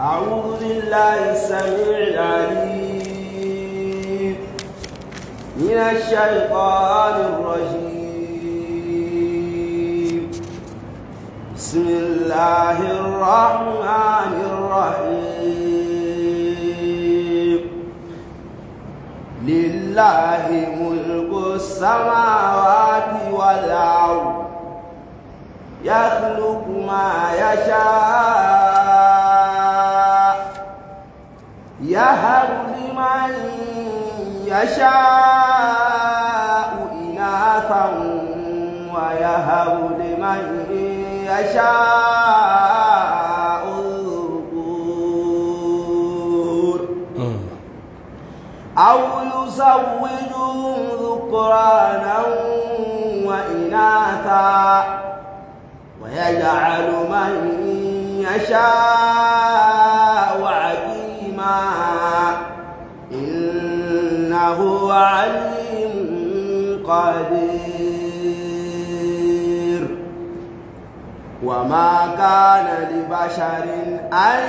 أعوذ بالله السميع العليم من الشيطان الرجيم. بسم الله الرحمن الرحيم. لله ملك السماوات والأرض يخلق ما يشاء يهب لمن يشاء إناثا ويهب لمن يشاء الذكور أو يزوجهم ذكرانا وإناثا ويجعل من يشاء عقيما إنه عليم قدير. وما كان لبشر أن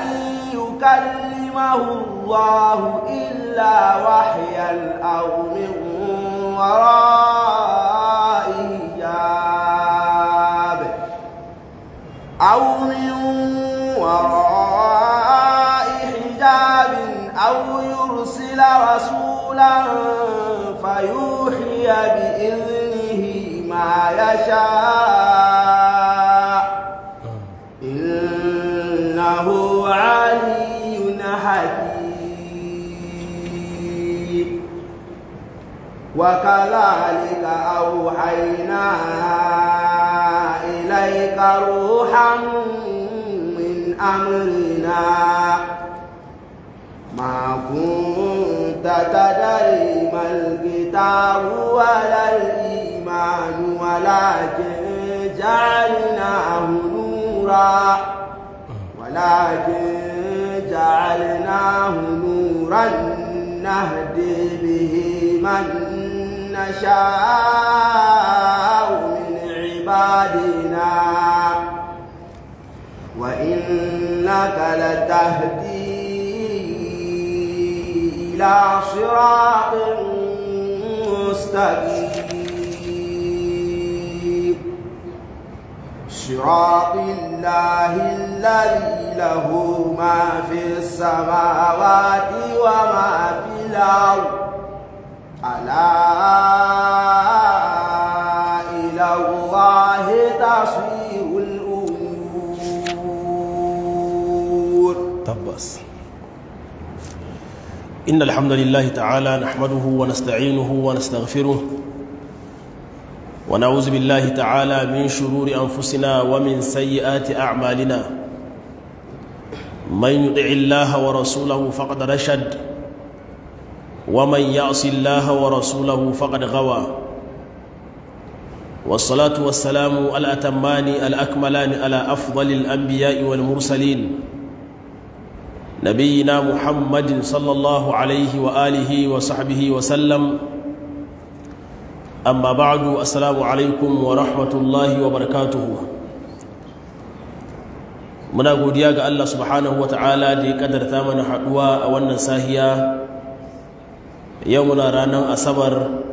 يكلمه الله إلا وحيا أو من وراء حجاب أو من وراء حجاب أو يرسل رسولا فيوحي بإذنه ما يشاء إنه علي حكيم. وكذلك أوحينا إليك روحا من أمرنا ما كنت تدري ما الكتاب ولا الإيمان ولكن جعلناه نورا نهدي به من نشاء من عبادنا وإنك لتهدي إلى صراط مستقيم صراط الله الذي له ما في السماوات وما في الأرض ألا إلى الله تصير الأمور. تبس. إن الحمد لله تعالى نحمده ونستعينه ونستغفره ونعوذ بالله تعالى من شرور أنفسنا ومن سيئات أعمالنا. من يطع الله ورسوله فقد رشد ومن يعص الله ورسوله فقد غوى. والصلاة والسلام الأتمان الأكملان على أفضل الأنبياء والمرسلين نبينا محمد صلى الله عليه وآله وصحبه وسلم. أما بعد، السلام عليكم ورحمة الله وبركاته. Muna godiya ga Allah subhanahu wa ta'ala da ya kadarta mana haduwa a wannan sahiya. Yau muna ranar Asabar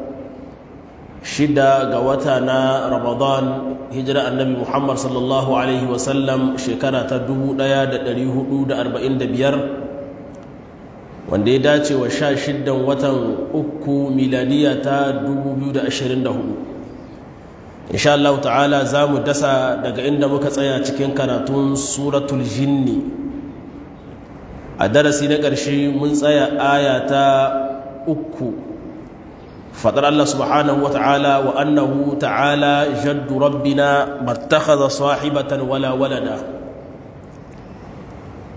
6 ga wata na Ramadan, hijira annabi Muhammad sallallahu alaihi wasallam shekara ta 1445, wanda ya dace wa 16 watan 3 miladiya ta 2024. Insha Allah ta'ala za mu dasa daga inda muka tsaya cikin karatun suratul jinni. A darasi na ƙarshe mun tsaya aya ta 3, fadar Allah subhanahu wa ta'ala wa annahu ta'ala jaddu rabbina mattakhadha sahibatan wala walada.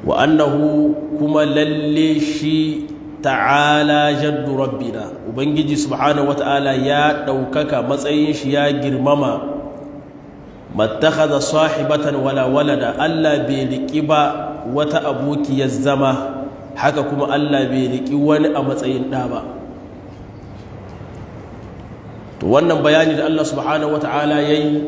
Wa annahu, kuma lalle shi ta'ala jaddu rabbina, ubangiji subhanahu wata'ala ya ɗaukaka, matsayin shi ya girmama. Mattakhadha sahibatan wala walada, Allah bai riki ba wata abokiyar zama, haka kuma Allah bai riki wani a matsayin ɗa ba. To wannan bayani da Allah subhanahu wata'ala yayi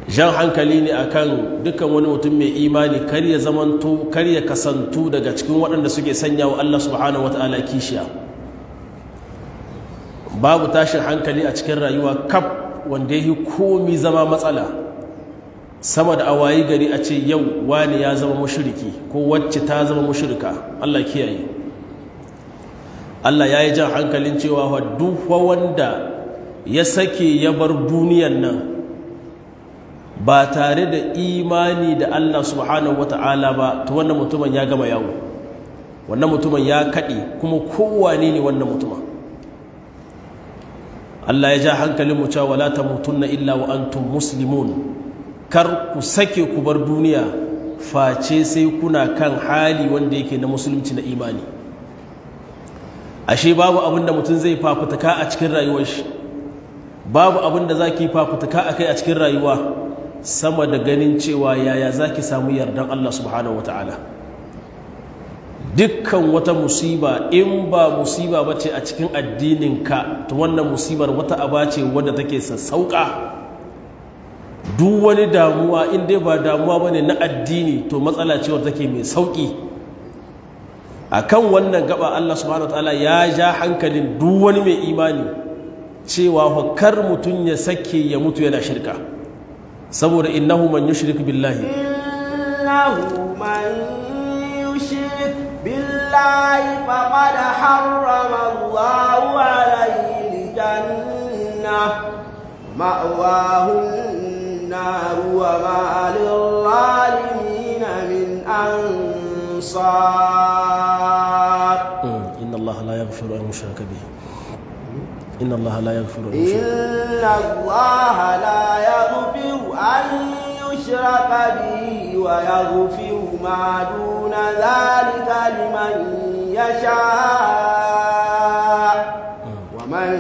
Jan hankali ne akan dukkan wani mutum mai imani kar ya zamanto, kar ya kasantu daga cikin waɗanda suke sanya wa Allah subhanahu wata'ala kishiya. Babu tashin hankali a cikin rayuwa kaf wanda ya yi komi zama matsala sama da awayi gari a ce yau wani ya zama mushriki ko wacce ta zama mushrika. Allah kiyaye. Allah ya yi jan hankalin cewa duk wanda ya sake ya bar duniyan nan ba tare da imani da Allah subhanahu wata'ala ba, to wannan mutumin ya gama yawo, wannan mutumin ya kaɗe, kuma kowane ne wannan mutumin. Allah ya ja hankalin mu cewa wala tamutunna illa wa antum muslimun, kar ku sake ku bar duniya face sai kuna kan hali wanda yake na musulunci na imani. Ashe babu abin da mutum zai fafutuka a cikin rayuwar shi, babu abin da zaki fafutuka akai a cikin rayuwa sama da ganin cewa yaya zaki samu yardan Allah subhanahu wataala. Dukkan wata musiba in ba musiba bace a cikin addininka, to wannan musibar wata aba ce wadda take sassauka. Duk wani damuwa in dai ba damuwa bane na addini, to matsala ce wadda take mai sauki. Akan wannan gaba Allah subhanahu wataala ya ja hankalin duk wani mai imani cewa kar mutum ya sake ya mutu yana shirka, saboda innahu man yushrik billahi, innahu man yushrik billahi faqad harrama Allahu alayhi al-jannah ma'wahu an-nar wa ma lil-zalimin min ansar. Inna Allaha la yaghfiru an yushraka bihi, inna Allaha la yaghfiru an yushraka inna Allaha la yaghfiru an yushraka bihi wa yaghfiru ma duna dhalika liman yasha wa man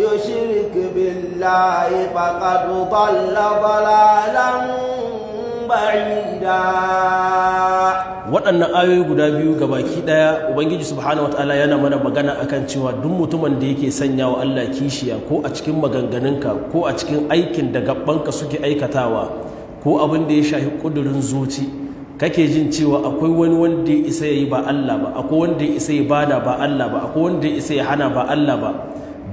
yushrik billahi faqad dhalla dhalalan ba'ida. Waɗannan ayoyi guda biyu gabaki ɗaya Ubangiji subhanahu wataala yana mana magana akan cewa duk mutumin da yake sanya wa Allah kishiya, ko a cikin maganganunka ko a cikin aikin da gabanka suke aikatawa, ko abin da ya shafi ƙudurin zuci, kake jin cewa akwai wani wanda ya isa ya yi ba Allah ba, akwai wanda ya isa ya bada ba Allah ba, akwai wanda ya isa ya hana ba Allah ba.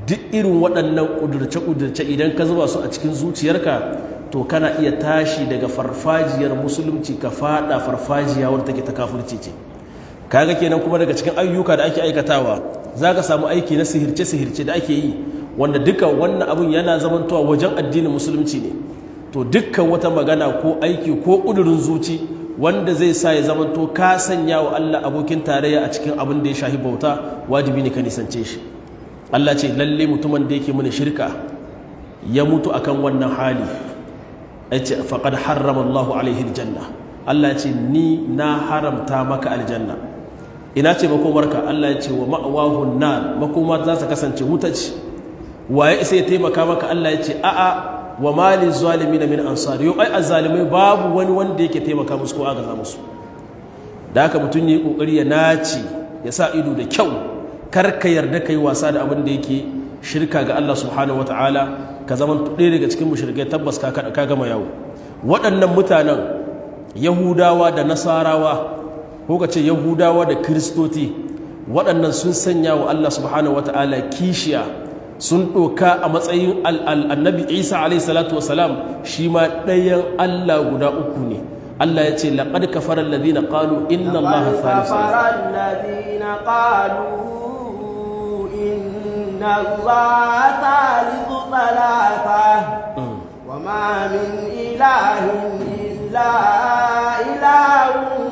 Duk irin waɗannan ƙudurce-ƙudurce idan ka zuba su a cikin zuciyarka, to kana iya tashi daga farfajiyar musulunci ka fada farfajiya wadda take ta kafirci ce. Kaga kenan kuma daga cikin ayyuka da ake aikatawa zaka samu aiki na sihirce-sihirce da ake yi, wanda duka wannan abun yana zamantowa wajen addinin musulunci ne. To dukkan wata magana ko aiki ko ƙudurin zuci wanda zai sa ya zamanto ka sanya wa Allah abokin tarayya a cikin abin da ya shahi bauta, wajibi ne ka nisance shi. Allah ce lalle mutumin da yake mana shirka ya mutu akan wannan hali, yace faqad harrama Allahu alaihi aljanna. Allah ya ce ni na haramta maka aljanna. Ina ce makomarka? Allah ya ce wa ma'wahu nar, makoma za ta kasance wuta ce. Waye sai ya taimaka maka? Allah ya ce a'a, wa mali zalimin min ansar. Yau ai azzalimai babu wani wanda yake taimaka musu ko agaza musu. Da haka mutun yi kokari ya naci, ya sa ido da kyau, kar ka yarda kai wasa da abin da yake shirka ga Allah subhanahu wataala, ka zaman ɗaya daga cikin mushrikai, tabbas ka gama yawo. Waɗannan mutanen Yahudawa da Nasarawa, ko ka ce Yahudawa da Kiristoti, waɗannan sun sanya wa Allah subhanahu wataala kishiya, sun ɗoka a matsayin annabi Isa alayhi salatu wasalam shi ma ɗayan Allah guda uku ne. Allah ya ce laqad kafara alladhina qalu inna Allaha thalithu thalatha wa ma min ilahin illa ilahun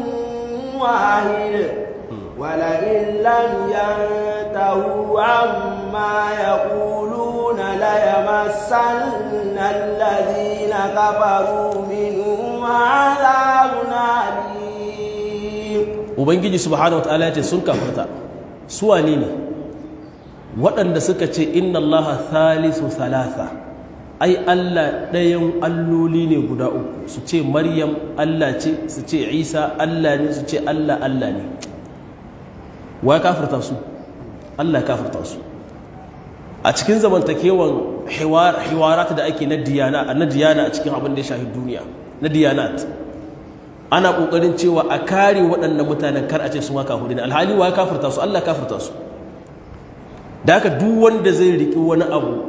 wahid wa la in lam yantahu amma yaquluna la yamassanna alladhina kafaru minhum adhabun alim. Ubangiji subhanahu wa ta'ala ya ce sun kafarta. Su wane ne waɗanda suka ce inna Allaha thalithu thalatha, ai Allah ɗayan alloli ne guda uku, su ce Maryam Allah ce, su ce Isa Allah ne, su ce Allah Allah ne. Wa kafirta su? Allah ya kafirta su. A cikin zamantakewan hiwarat da ake na diyana na diyana a cikin abin da ya shafi duniya na diyanat, ana kokarin cewa a kare waɗannan mutanen kar a ce su ma kafiri ne, alhali wa kafirta su? Allah kafirta su. Da haka duk wanda zai riki wani abu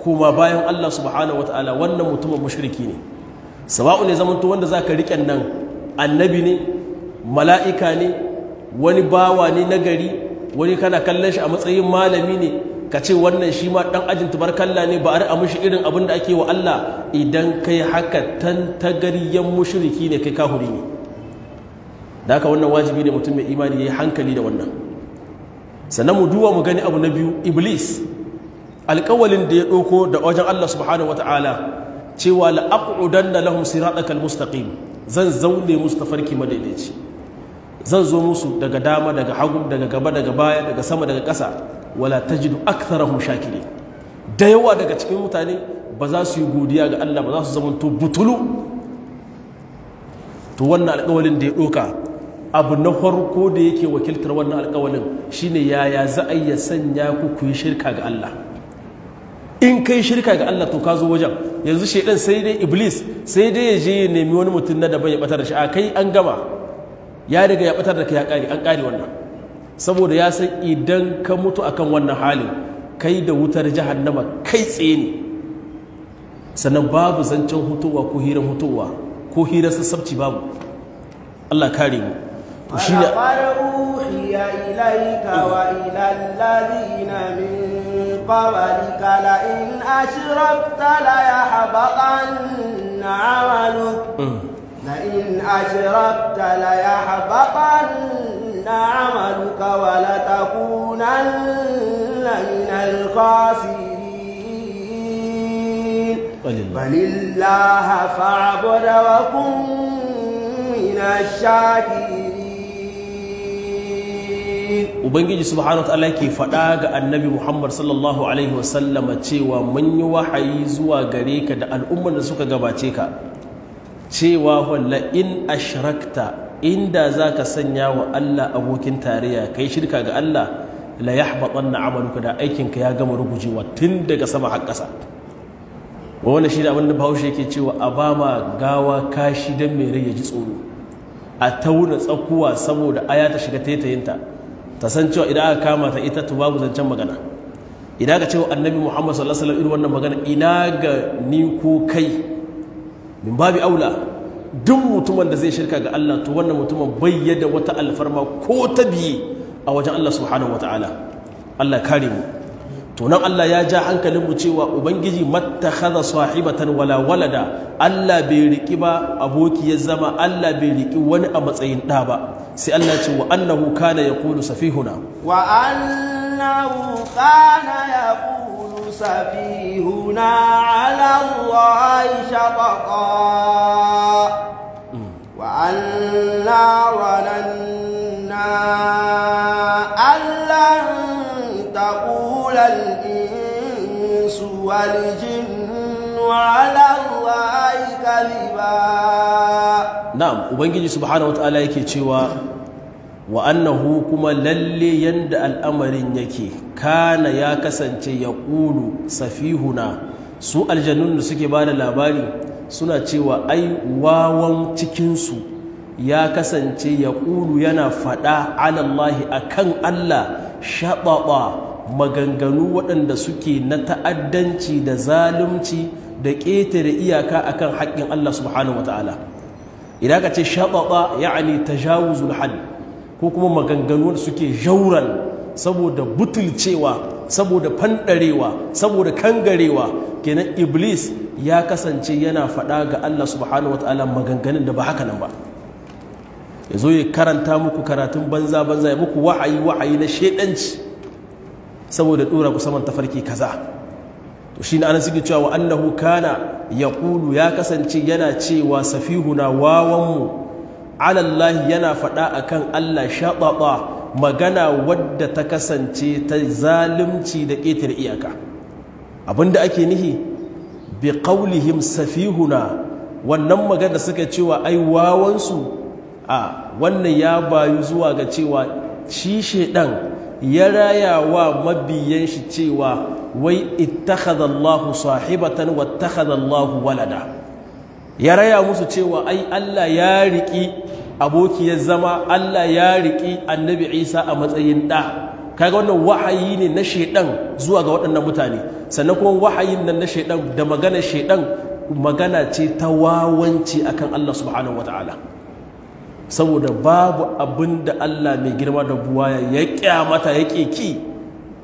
kuma bayan Allah subhanahu wataala, wannan mutumin mushriki ne. Sawa'u ne zamanto wanda zaka riƙen nan annabi ne, mala'ika ne, wani bawa ne nagari, wani kana kallon shi a matsayin malami ne, ka ce wannan shi ma dan ajin tubarkalla ne, ba a riƙa mishi irin abin da ake wa Allah. Idan kai haka tantagaryen mushriki ne, kai kahuri ne. Da haka wannan wajibi ne mutum mai imani ya yi hankali da wannan. Sannan mu duba mu gani abu na biyu, Iblis alƙawalin da ya ɗauko da wajen Allah subhanahu wata'ala cewa la'aqudanna lahum siratakal mustaqim, zan zaune musu tafarki madaidaici, zan zo musu daga dama, daga hagu, daga gaba, daga baya, daga sama, daga ƙasa, wala tajidu aktharahum shakirin. Da yawa daga cikin mutane ba za su yi godiya ga Allah ba, za su zamanto butulu. To wannan alƙawalin da ya ɗauka, abu na farko da yake wakiltar wannan alƙawalin shine yaya za a iya sanya ku yi shirka ga Allah. In kai shirka ga Allah to ka zo wajen. Yanzu shaidan sai dai Iblis sai dai ya je ya nemi wani mutum na daban ya batar da shi. A kai an gama, ya riga ya batar da kai, ya kare, an kare wannan. Saboda ya san idan ka mutu akan wannan halin, kai da wutar jahannama kai tsaye ne. Sannan babu zancen hutowa ko hirar hutowa ko hirar sassabci, babu. Allah kare mu. To shine ولقد أوحي إليك وإلى الذين من قبلك لئن أشركت ليحبطن عملك لئن أشركت ليحبطن عملك ولتكونن من الخاسرين. بل الله فاعبد وكن من الشاكرين. Ubangiji subhanahu wataala ke faɗa ga Annabi Muhammad sallallahu alaihi wasallama cewa mun yi wahayi zuwa gare ka da al'ummar da suka gabace ka cewa walla in ashrakta, inda zaka sanya wa Allah abokin tarayya, kai shirka ga Allah, la yahbatanna amaluka, da aikinka ya gama rugujewa tun daga sama har ƙasa. Wannan shi da abin da Bahaushe yake cewa a ba ma gawa kashi don mai rai ya ji tsoro, a tauna tsakuwa saboda aya ta shiga taitayinta, ta san cewa idan aka kama ta ita to babu zancen magana. Idan aka cewa Annabi Muhammad sallallahu alaihi wasallam irin wannan magana, ina ga ni ko kai? Min babi aula duk mutumin da zai shirka ga Allah, to wannan mutumin bai yadda wata alfarma ko ta biye a wajen Allah subhanahu wataala. Allah kare mu. To nan Allah ya ja hankalin mu cewa Ubangiji mattakhadha sahibatan wala walada, Allah bai riki ba aboki ya zama, Allah bai riki wani a matsayin ɗa ba. Sai Allah ce wa annahu kana yaqulu safihuna, wa annahu kana yaqulu safihuna ala Allahi shataqa wa anna dhananna an lan taqula al-insu wal jinnu ala Allahi kadhiba. Na'am, Ubangiji subhanahu wataala yake cewa wa annahu, kuma lalle yanda al'amarin yake, kana ya kasance ya ƙulu safihuna, su aljannun da suke ba da labari suna cewa ai wawan cikinsu ya kasance ya ƙulu yana faɗa alallahi akan Allah shaɓaɓa maganganu waɗanda suke na ta'addanci da zalunci da ƙetare iyaka akan haƙƙin Allah subhanahu wataala. Idan ka ce shaɓaɓa ya'ani tajawuzul hadd, ko kuma maganganu da suke jauran saboda butulcewa, saboda fanɗarewa, saboda kangarewa. Kenan Iblis ya kasance yana faɗa ga Allah subhanahu wataala maganganun da ba haka nan ba. Ya zo ya karanta muku karatun banza banza, ya muku wahayi wahayi na shedanci saboda ɗora ku saman tafarki kaza. To shine anan suke cewa wa annahu kana yaqulu, ya kasance yana cewa safihuna, wawanmu, alallahi yana faɗa akan Allah shaɓaɓa magana wadda ta kasance ta zalunci da ƙetare iyaka. Abinda ake nihi bi qawlihim safihuna, wannan magana suka cewa ai wawansu, a wannan ya bayu zuwa ga cewa shi shedan ya raya wa mabiyan shi cewa wai ittakhadha Allahu sahibatan wattakhadha Allahu walada. Ya raya musu cewa ai Allah ya riki abokiyar zama, Allah ya riki Annabi Isa a matsayin da. Kaga wannan wahayi ne na shedan zuwa ga waɗannan mutane. Sannan kuma wahayin nan na shedan da magana shedan magana ce ta wawanci akan Allah subhanahu wataala. Saboda babu abin da Allah mai girma da buwaya ya kyamata yake ki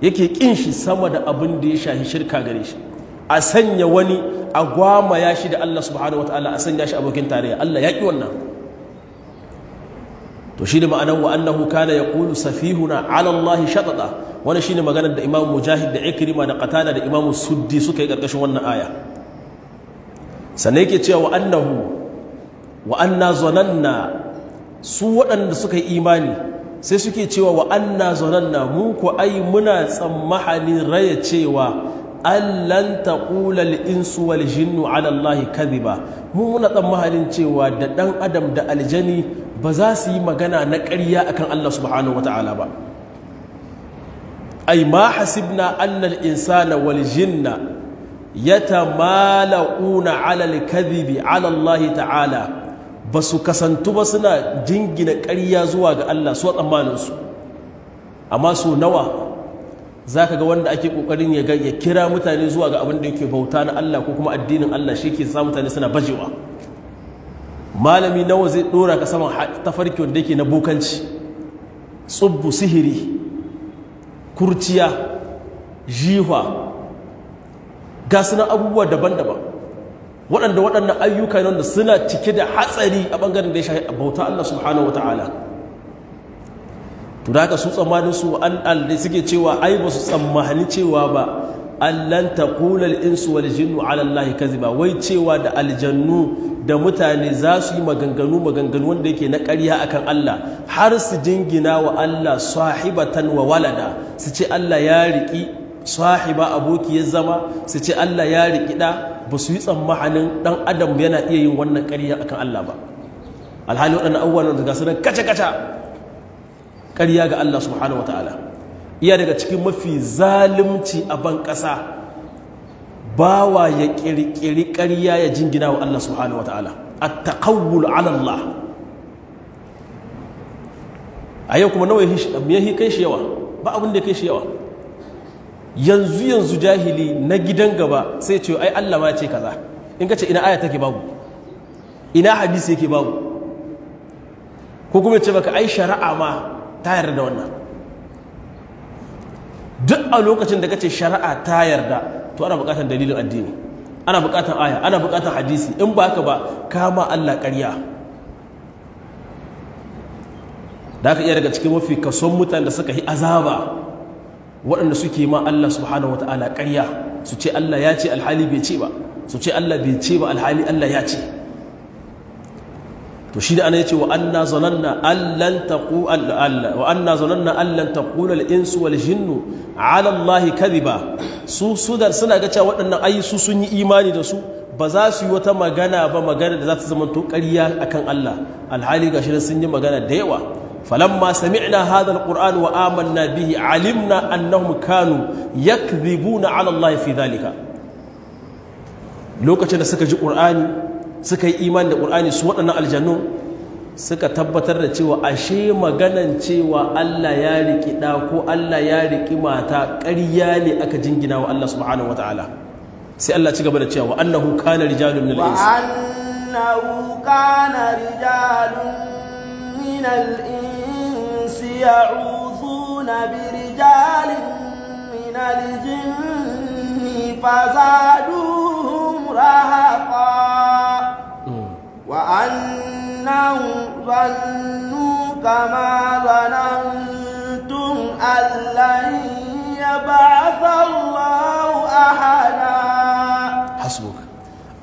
yake kin shi sama da abin da ya shahi shirka gare shi. A sanya wani a gwamaya shi da Allah subhanahu wataala, a sanya shi abokin tarayya, Allah ya ki wannan. To shi ne ma'anar wa annahu kana yaqulu safihuna ala Allah shatata. Wannan shine maganar da Imam Mujahid da Ikrima da Qatada da Imam Suddi suka yi karkashin wannan aya. Sannan yake cewa wa annahu wa anna zananna, su waɗanda suka yi imani sai suke cewa wa anna zananna, mu ko ai muna tsammahanin raya cewa allan taqula al-insu wal jinnu ala Allah kadhiba. Mu muna tsammahanin cewa da dan adam da aljani ba za su yi magana na ƙarya akan Allah subhanahu wata'ala ba. Ai ma hasibna anna al-insana wal jinna yatamala'una ala al-kadhibi ala Allah ta'ala. Ba su kasantu ba suna jingina ƙarya zuwa ga Allah su tsammaninsu. Amma su nawa za ka ga wanda ake ƙoƙarin ya kira mutane zuwa ga abin da yake bauta na Allah ko kuma addinin Allah shi ke sa mutane suna bajewa. Malami nawa zai ɗora ka saman tafarki wanda yake na bokanci, tsubbu, sihiri, kurciya, jihwa, ga suna abubuwa daban-daban. Waɗanda waɗannan ayyuka ne wanda suna cike da hatsari a ɓangaren da ya shafi bauta Allah subhanahu wa ta'ala. To da haka su tsammanin su an da suke cewa ai ba su tsammani cewa ba allan taqula al-insu wal jinnu ala Allah kaziba, wai cewa da aljannu da mutane za su yi maganganu wanda yake na ƙarya akan Allah har su jingina wa Allah sahibatan wa walada, su ce Allah ya riki sahiba abokiyar zama, su ce Allah ya riki da. Ba su yi tsammanin ɗan adam yana iya yin wannan ƙarya akan Allah ba. Alhali waɗannan abubuwan da ga su nan kaca-kaca ƙarya ga Allah subhanahu wataala. Iya daga cikin mafi zalunci a ban ƙasa bawa ya ƙirƙiri ƙarya ya jingina wa Allah subhanahu wataala, at-taqawwul ala Allah. A yau kuma nawa ya kai shi yawa? Ba abin da ya kai shi yawa. Yanzu jahili na gidan gaba sai ce ai Allah ma ce kaza. In ka ce ina aya take babu, ina hadisi yake babu, ko kuma ce baka ai shari'a ma ta yarda da wannan. Duk a lokacin da ka ce shari'a ta yarda, to ana buƙatar dalilin addini, ana buƙatar aya, ana buƙatar hadisi. In ba haka ba kama Allah ƙarya. Da haka iya daga cikin mafi kason mutanen da suka yi azaba waɗanda suke ma Allah subhanahu wata'ala ƙarya, su ce Allah ya ce alhali bai ce ba, su ce Allah bai ce ba alhali Allah ya ce. To shi da ana yace wa anna zananna allan taqu wa anna zananna allan taqula al-insu wal jinnu ala Allah kadhiba. Su suna ga cewa waɗannan ai su sun yi imani da su, ba za su yi wata magana ba, magana da za ta zama to ƙarya akan Allah. Alhali gashi sun yi magana da yawa. فلما سمعنا هذا القرآن وآمنا به علمنا أنهم كانوا يكذبون على الله في ذلك. Lokacin da suka ji Qur'ani suka yi imani da Qur'ani, su waɗannan aljannu suka tabbatar da cewa ashe maganan cewa Allah ya riki ɗa ko Allah ya riki mata ƙarya ne aka jingina wa Allah subhanahu wataala. Sai Allah ci gaba da cewa wa annahu kana rijalun min al-ins, wa annahu kana rijalun min al-ins يعوذون برجال من الجن فزادوهم رهقا وأنهم ظنوا كما ظننتم أن لن يبعث الله أحدا. حسبك.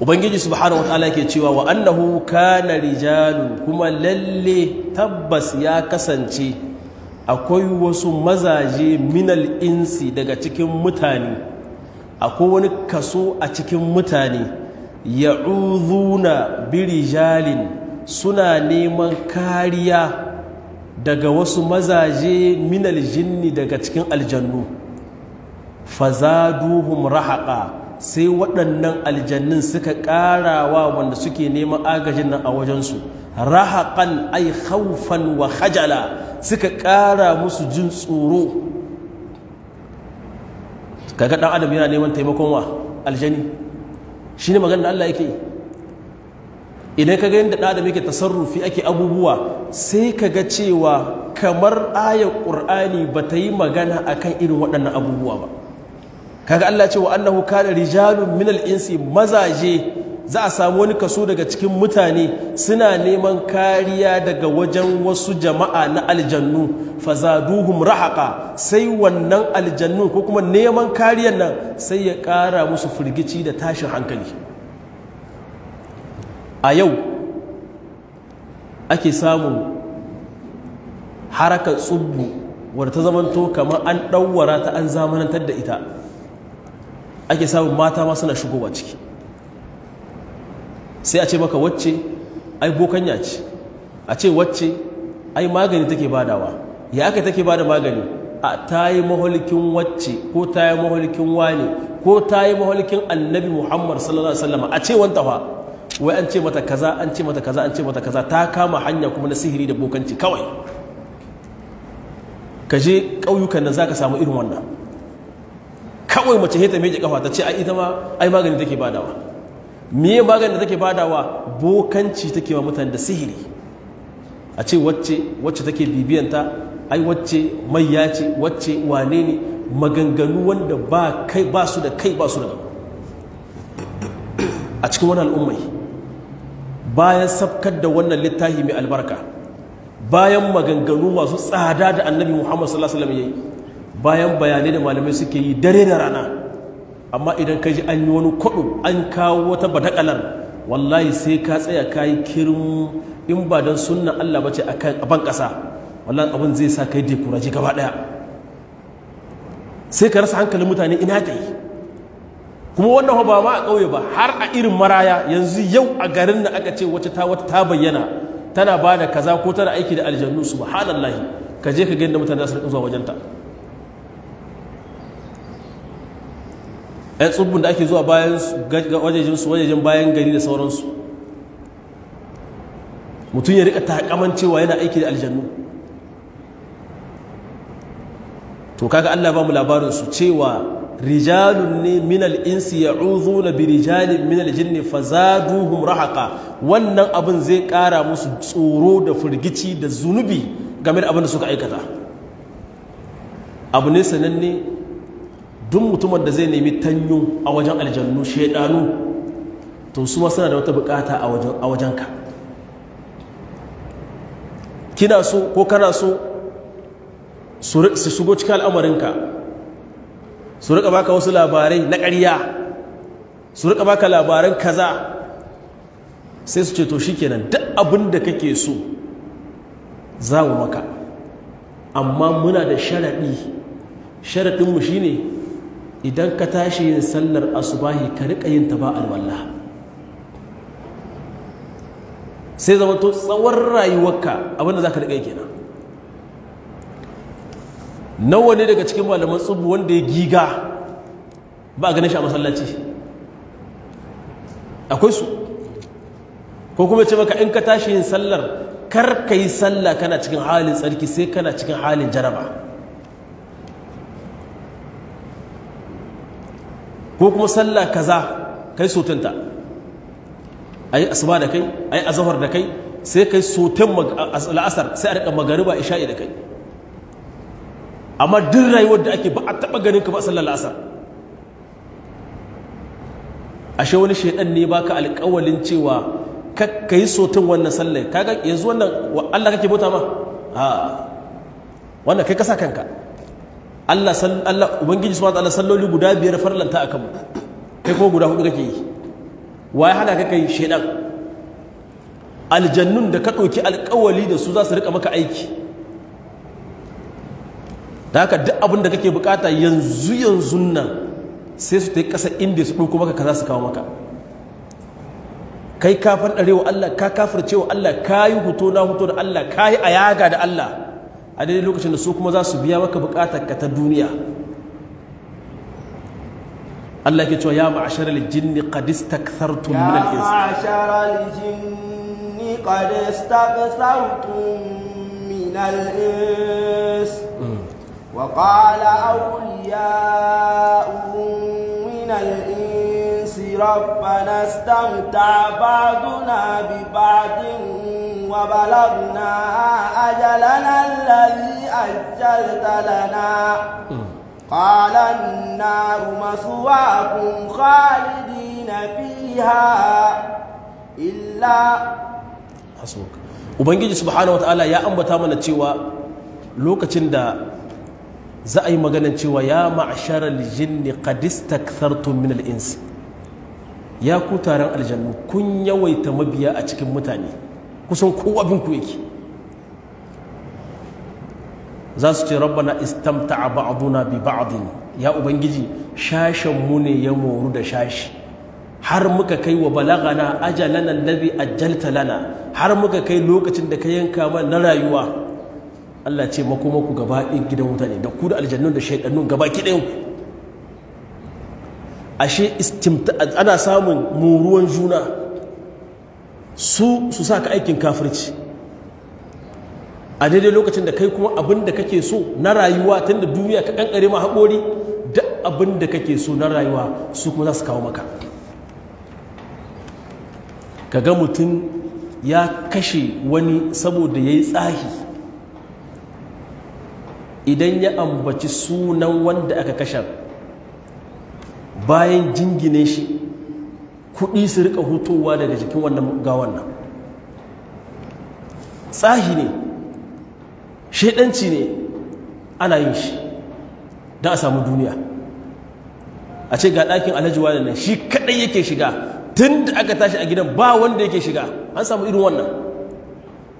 Ubangiji subhanahu wataala yake cewa wa annahu kana rijalun, kuma lalle tabbas ya kasance akwai wasu mazaje minal insi daga cikin mutane, akwai wani kaso a cikin mutane, ya'udhuna birijalin, suna neman kariya daga wasu mazaje minal jinni daga cikin aljannu. Fazaduhum rahaqa, sai waɗannan aljannin suka ƙarawa wanda suke neman agajin nan a wajensu rahaqan ay khawfan wa khajala, suka ƙara musu jin tsoro. Kaga ɗan adam yana neman taimakon wa aljani, shine maganar da Allah yake. Idan kaga yadda ɗan adam yake tasarrufi ake abubuwa, sai kaga cewa kamar ayar Qur'ani ba ta yi magana akan irin waɗannan abubuwa ba. Kaga Allah ce wa annahu kana rijalun minal insi, mazaje za a samu wani kaso daga cikin mutane suna neman kariya daga wajen wasu jama'a na aljannu, fazaduhum rahaqa, sai wannan aljannu ko kuma neman kariyar nan sai ya ƙara musu firgici da tashin hankali. A yau ake samun harakar tsubbu wadda ta zamanto kamar an ɗauwara ta an zamanantar da ita, ake samun mata ma suna shigowa ciki. Sai a ce maka wacce ai bokanya ce, a ce wacce ai magani take badawa. Ya aka take bada magani? A ta yi maholikin wacce ko ta yi maholikin wane ko ta yi maholikin annabi Muhammad sallallahu alaihi wasallam, a ce wanta fa wai an ce mata kaza, an ce mata kaza, an ce mata kaza, ta kama hanya kuma na sihiri da bokanci kawai. Ka je ƙauyukan nan zaka samu irin wannan. Kawai mace heta meje kafa ta ce ai ita ma ai magani take badawa. Miye magani da take badawa? Bokanci take wa mutane da sihiri. A ce wacce wacce take bibiyanta, ai wacce mayya ce, wacce wane ne, maganganu wanda ba kai ba su da kai ba su da gaba a cikin wannan al'ummai. Bayan sabkar da wannan littafi mai albarka, bayan maganganu masu tsada da annabi Muhammad sallallahu alaihi wasallam yayi, bayan bayanai da malamai suke yi dare da rana, amma idan ka ji an yi wani kwaɗo an kawo wata badakalar, wallahi sai ka tsaya ka yi kirin. In ba don sunna Allah ba ce a ban ƙasa, wallahi abin zai sa kai dekuraje gaba ɗaya, sai ka rasa hankalin mutane ina ta yi. Kuma wannan ba ma a ƙauye ba, har a irin maraya yanzu yau a garin da aka ce wacce ta wata ta bayyana tana ba da kaza ko tana aiki da aljannu, subhanallahi, ka je ka ga yadda mutane za su riƙa zuwa wajenta. ‘Yan tsubbun da ake zuwa bayan wajejensu, wajejen bayan gari da sauransu, mutum ya rika takaman cewa yana aiki da aljannu. To kaga Allah ba mu labarin su cewa rijalun ne minal insi ya'udhuna bi rijalin minal jinni fazaduhum rahaqa. Wannan abin zai kara musu tsoro da firgici da zunubi game da abin da suka aikata. Abu ne sananne, duk mutumin da zai nemi tanyo a wajen aljannu shaidanu, to su ma suna da wata bukata a wajenka. Kina so ko kana so su shigo cikin al'amarinka, su rika baka wasu labarai na ƙarya, su rika baka labaran kaza, sai su ce to shikenan duk abin da kake so za mu maka, amma muna da sharaɗi. Sharaɗinmu shine idan ka tashi yin sallar asubahi ka riƙa yin ta ba alwala. Sai zama to tsawon rayuwarka abinda za ka riƙa yi kenan. Nawa ne daga cikin malaman tsubu wanda ya giga ba a ganin shi a masallaci? Akwai su. Ko kuma ce maka in ka tashi yin sallar kar ka yi sallah kana cikin halin tsarki, sai kana cikin halin jaraba. Ko kuma sallah kaza kai sotinta, ayi asuba da kai, ayi azhar da kai, sai kai sotin la'asar, sai a rika magariba isha'i da kai. Amma duk rayuwar da ake ba a taba ganin ka ba sallar la'asar. Ashe wani shaidan ne baka alƙawalin cewa ka yi sotin wannan sallar. Kaga yanzu wannan Allah kake bauta ma? A wannan kai kasa kanka. Allah Allah ubangiji subhanahu wa ta'ala salloli guda 5 farlanta akan mu, kai ko guda 4 kake yi. Waye hana ka kai? Shedan. Aljannun da ka ɗauki alƙawali da su za su rika maka aiki. Da haka duk abin da kake bukata yanzu yanzu nan sai su ta yi ƙasa inda su ɗauko maka kaza su kawo maka. Kai ka fanɗarewa Allah, ka kafircewa Allah, ka yi huto na huto da Allah, ka yi ayaga da Allah. A daidai lokacin da su kuma za su biya maka bukatar ka ta duniya. Allah ke cewa ya ma'ashara al-jinni qad istakthartum min al-ins. Ya ma'ashara al-jinni qad istakthartum min al-ins. Wa qala awliya'uhum min al-ins rabbana istamta'a ba'duna bi ba'din wa balagna ajalana alladhi ajjalta lana. قال النار مثواكم خالدين فيها إلا حسبك. Ubangiji subhanahu wataala ya ambata mana cewa lokacin da za a yi maganar cewa ya ma'asharal jinni qad istakthartum min al-ins, ya ku taron aljannu kun yawaita mabiya a cikin mutane, kusan kowa bin ku yake. Za su ce rabbana istamta'a ba'duna bi ba'din, ya ubangiji shashen mu ne ya moru da shashi har muka kai wa balagana ajalana alladhi ajjalta lana, har muka kai lokacin da ka yanka mana na rayuwa. Allah ce makomaku gaba ɗin gidan wuta ne, da ku da aljannun da shaidannun gaba ki ɗayan ku. Ashe ana samun moruwan juna, su sa ka aikin kafirci a daidai lokacin da kai kuma abin da kake so na rayuwa, tun da duniya ka kankare ma haƙori, duk abin da kake so na rayuwa su kuma za su kawo maka. Ka ga mutum ya kashe wani saboda ya yi tsahi, idan ya ambaci sunan wanda aka kashe bayan jingine shi, kuɗi su rika hutowa daga jikin wannan gawan nan. Tsahi ne, shaidanci ne, ana yin shi don a samu duniya. A ce ga ɗakin alhaji wani nan shi kaɗai yake shiga, tun da aka tashi a gidan ba wanda yake shiga, an samu irin wannan.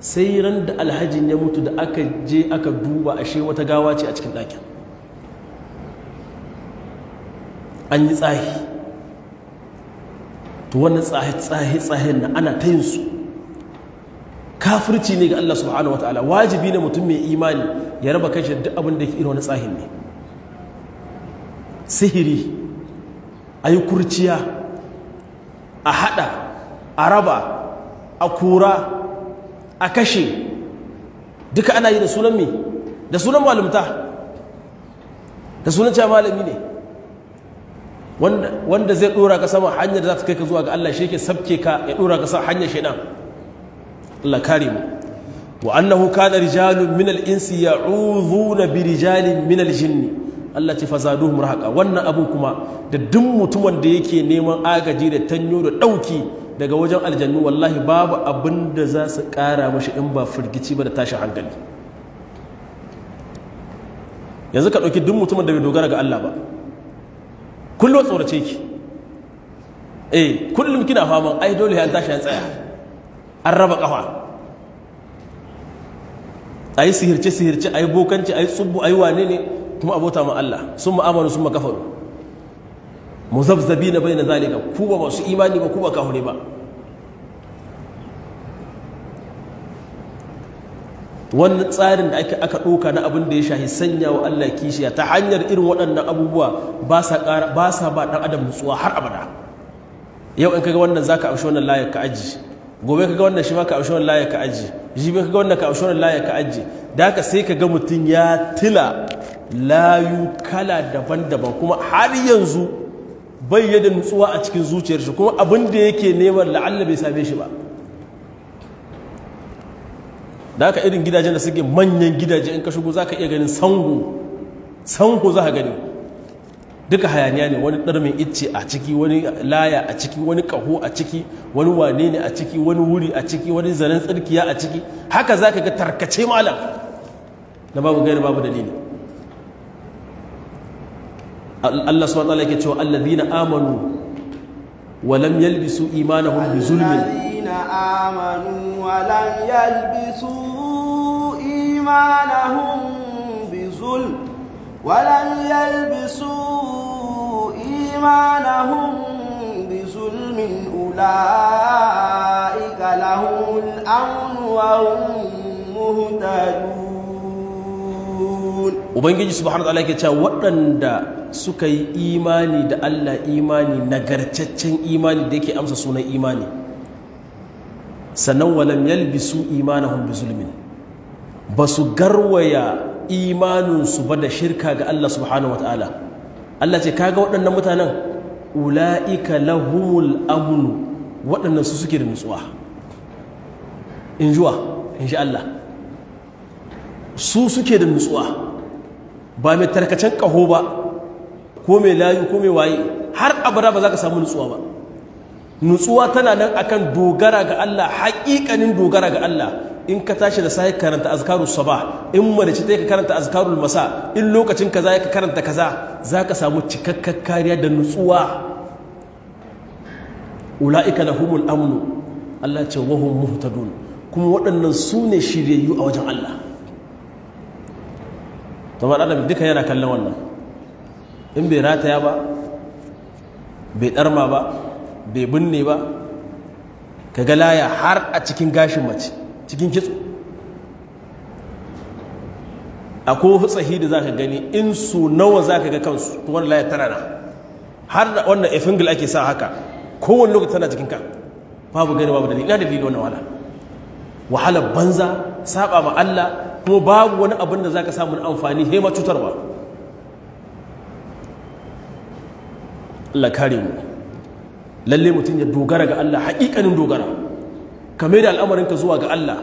Sai ran da alhajin ya mutu da aka je aka duba, ashe wata gawa ce a cikin ɗakin. An yi tsahi. To wannan tsahi-tsahi-tsahin na ana ta yin su. Kafirci ne ga Allah subhanahu wa ta'ala. Wajibi ne mutum mai imani ya raba kanshi duk abin da yake irin wani tsahin ne. Sihiri, a yi kurciya, a haɗa, a raba, a kura, a kashe, duka ana yi da sunan me? Da sunan malumta, da sunan cewa malami ne. Wanda zai ɗora ka sama hanyar da za ta kai ka zuwa ga Allah, shi yake sabke ka ya ɗora ka sama hanyar shaidan. Allah kare mu. Wa annahu kana rijalun min al-insi ya'udhuna bi rijalin min al-jinn. Allah ce fazaduhum rahaqa. Wannan abun kuma da duk mutumin da yake neman agaji da tanyo da dauki daga wajen aljannu, wallahi babu abin da za su kara mashi in ba firgici ba da tashin hankali. Yanzu ka dauki duk mutumin da bai dogara ga Allah ba, kullum tsorace ki, kullum kina faman ai dole an tashi an tsaya, an raba kafa, a yi sihirce-sihirce, a yi bokanci, a yi tsubbu, a yi wane ne, kuma abota ma Allah. Sun ma'amalu sun makafaru muzabzabi na bai na zalika, ku ba masu imani ba, ku ba kahune ba. Wannan tsarin da aka ɗauka na abin da ya shahi sanya wa Allah kishiya ta hanyar irin waɗannan abubuwa ba sa ba ɗan adam nutsuwa har abada. Yau in kaga wannan zaka amshi wannan layar ka aji, gobe kaga wannan shi ma ka amshi wannan layar ka aji, jibi kaga wannan ka amshi wannan layar ka aji. Da haka sai kaga mutum ya tila layu kala daban-daban, kuma har yanzu bai yadda nutsuwa a cikin zuciyar shi, kuma abin da yake neman la'alla bai same shi ba. Da haka irin gidajen da suke manyan gidaje, in ka shigo za ka iya ganin sango sango za ka gani duka hayaniya ne, wani ɗarmin icce a ciki, wani laya a ciki, wani ƙaho a ciki, wani wane ne a ciki, wani wuri a ciki, wani zaren tsirkiya a ciki. Haka za ka ga tarkace malam na babu gaira babu dalili. Allah subhanahu wa ta'ala yake cewa alladhina amanu wa lam yalbisu imanahum bi zulmin. Alladhina amanu wa lam yalbisu imanahum bi zulm wa lam yalbisu imanahum bi zulmin ulaika lahumul amn wa hum muhtadun. Ubangiji subhanahu wa ta'ala yake cewa waɗanda suka yi imani da Allah imani nagartaccen imani da yake amsa sunan imani sannan walam yalbisu imanahum bizulmin basu garwaya imaninsu ba da shirka ga Allah subhanahu wa ta'ala. Allah ce kaga waɗannan mutanen ula'ika lahumul amnu, waɗannan su suke da nutsuwa. In juwa in sha Allah su suke da nutsuwa, ba mai tarkacen ƙaho ba ko mai layu ko mai waye, har abada ba za ka samu nutsuwa ba. Nutsuwa tana nan akan dogara ga Allah, haƙiƙanin dogara ga Allah. In ka tashi da sai karanta azkarus sabah, in mace ta ka karanta azkarul masa, in lokacin kaza ka karanta kaza, zaka samu cikakkar kariya da nutsuwa. Ulaika lahumul amnu, Allah ce wahum muhtadun, kuma waɗannan su ne shiryayyu a wajen Allah. To adam duka yana kallon wannan, in bai rataya ba, bai ɗarma ba, bai binne ba, ka ga laya har a cikin gashin mace, cikin kitso. Akwai hutsahi da za ka gani in su nawa za ka ga kansu, kuma wani laya tana na har da wannan efingil ake sa haka kowane lokaci tana cikin ka, babu gani babu dalili. Ina dalili wannan wahala, wahala banza, saba ma Allah, kuma babu wani abin da za ka samu na amfani hema cutarwa. Allah kare mu. Lalle mutum ya dogara ga Allah, haƙiƙanin dogara, ka mai da al'amarinka zuwa ga Allah,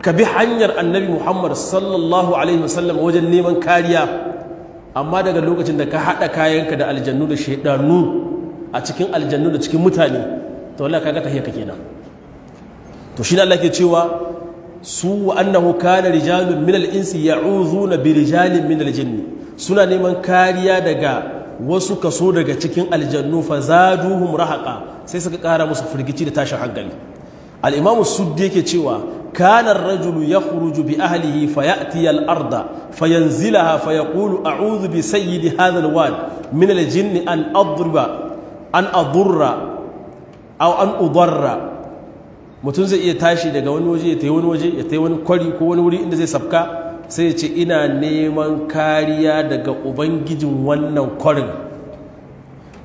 ka bi hanyar annabi Muhammad sallallahu alaihi wasallam wajen neman kariya. Amma daga lokacin da ka haɗa kayanka da aljannu da shaidanu a cikin aljannu da cikin mutane, to wallahi kaga tahiyya ka kenan. To shi ne Allah ke cewa su wa annahu kana rijalun min al-insi ya'udhuna bi rijalin min al-jinni, suna neman kariya daga wasu kaso daga cikin aljannu, fa zaduhum rahaqa, sai suka kara musu firgici da tashin hankali. Al-imamu suddi yake cewa kana ar-rajulu yakhruju bi ahlihi fayati al-arda fayanzilaha fayaqulu a'udhu bi sayyidi hadha al-wad min al-jinni an adriba an adurra aw an udarra. Mutum zai iya tashi daga wani waje ya tayi wani waje, ya tayi wani kwari ko wani wuri inda zai sabka, sai ya ce ina neman kariya daga ubangijin wannan kwarin,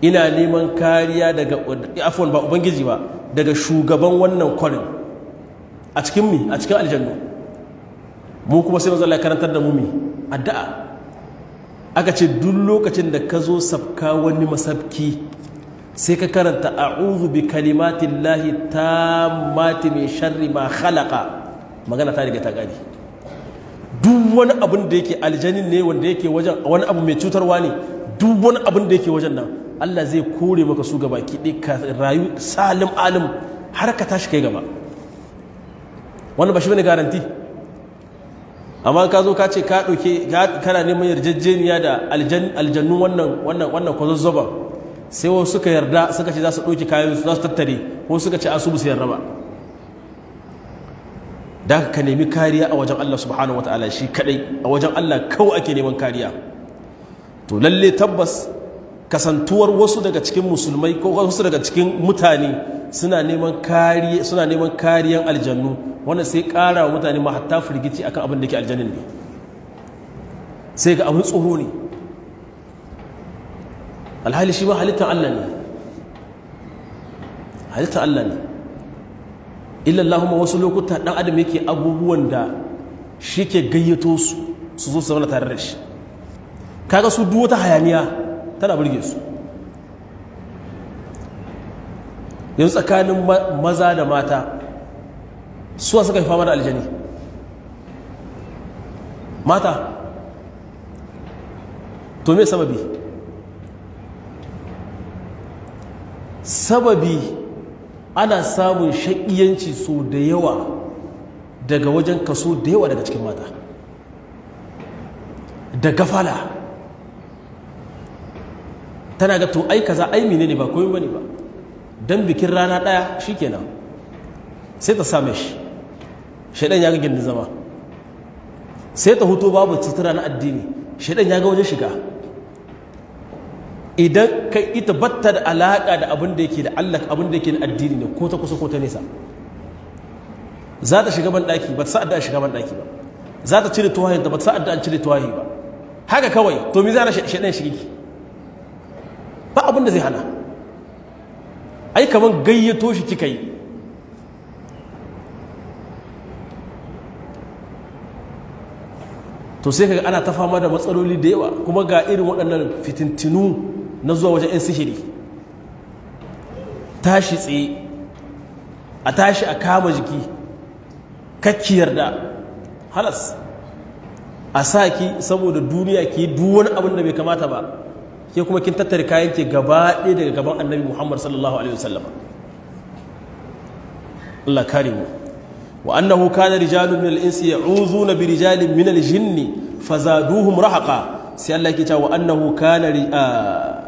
ina neman kariya daga afwan ba ubangiji ba, daga shugaban wannan kwarin a cikin mi, a cikin aljannu. Mu kuma sai manzo Allah ya karantar da mu mi addu'a. Aka ce duk lokacin da ka zo sabka wani masabki, sai ka karanta a'udhu bi kalimatillahi tammati min sharri ma khalaqa, magana ta riga ta gani. Duk wani abin da yake aljanin ne wanda yake wajen, wani abu mai cutarwa ne, duk wani abin da yake wajen nan Allah zai kore maka su gaba ki ɗaya, ka rayu salim alim har ka tashi kai gaba. Wannan ba shi bane garanti. Amma ka zo ka ce ka ɗauke kana neman yarjejeniya da aljannu wannan wannan wannan kwazazzaban, sai wasu suka yarda suka ce za su ɗauki kayan su za su tattare, ko suka ce asu su yarda ba. Da ka nemi kariya a wajen Allah subhanahu wataala shi kadai, a wajen Allah kawai ake neman kariya. To lalle tabbas kasantuwar wasu daga cikin musulmai ko wasu daga cikin mutane suna neman kariya, suna neman kariyan aljannu, wannan sai ƙara wa mutane ma hatta firgici akan abin da ke aljannin ne, sai ga abin tsoro ne, alhali shi ma halittar Allah ne, halittar Allah ne. Illa Allahumma wasu lokuta dan adam yake abubuwan da shi ke gayyato su su zo su zauna tare da shi. Kaga su duk wata hayaniya tana burge su. Yanzu tsakanin maza da mata suwa suka fi fama da aljani? Mata. To me sababi? Sababi ana samun shaƙiyanci so da yawa daga wajen kaso da yawa daga cikin mata, da gafala. Tana ga to ai kaza ai menene ba komai bane ba, dan bikin rana daya shikenan sai ta same shi, shedan ya ga gindin zama, sai ta huto babu sutura na addini, shedan ya ga wajen shiga. Idan kai ita batta da alaka da abin da yake da Allah, abin da yake da addini ne, ko ta kusa ko ta nesa, za ta shiga ban daki ba ta sa'ad da shiga ban daki ba, Za ta cire tuwahin ta ba ta sa'ad da an cire tuwahi ba. Haka kawai, to mi zai hana shaɗan shiriki? Ba abin da zai hana. Ai kaman gayyato shi kika yi. To sai kaga ana ta fama da matsaloli da yawa, kuma ga irin waɗannan fitintinu na zuwa wajen 'yan sihiri. Tashi tsaye, a tashi a kama jiki, kakki yarda, halas a sa ki saboda duniya ki duk wani abin da bai kamata ba, ke kuma kin tattare kayan ki gaba ɗaya daga gaban Annabi Muhammad sallallahu alaihi wasallam. Allah kare mu. Wa annahu kana rijalun min al-insi ya'udhuna bi rijalin min al-jinni fazaduhum rahaqa. Sai Allah yake cewa annahu kana,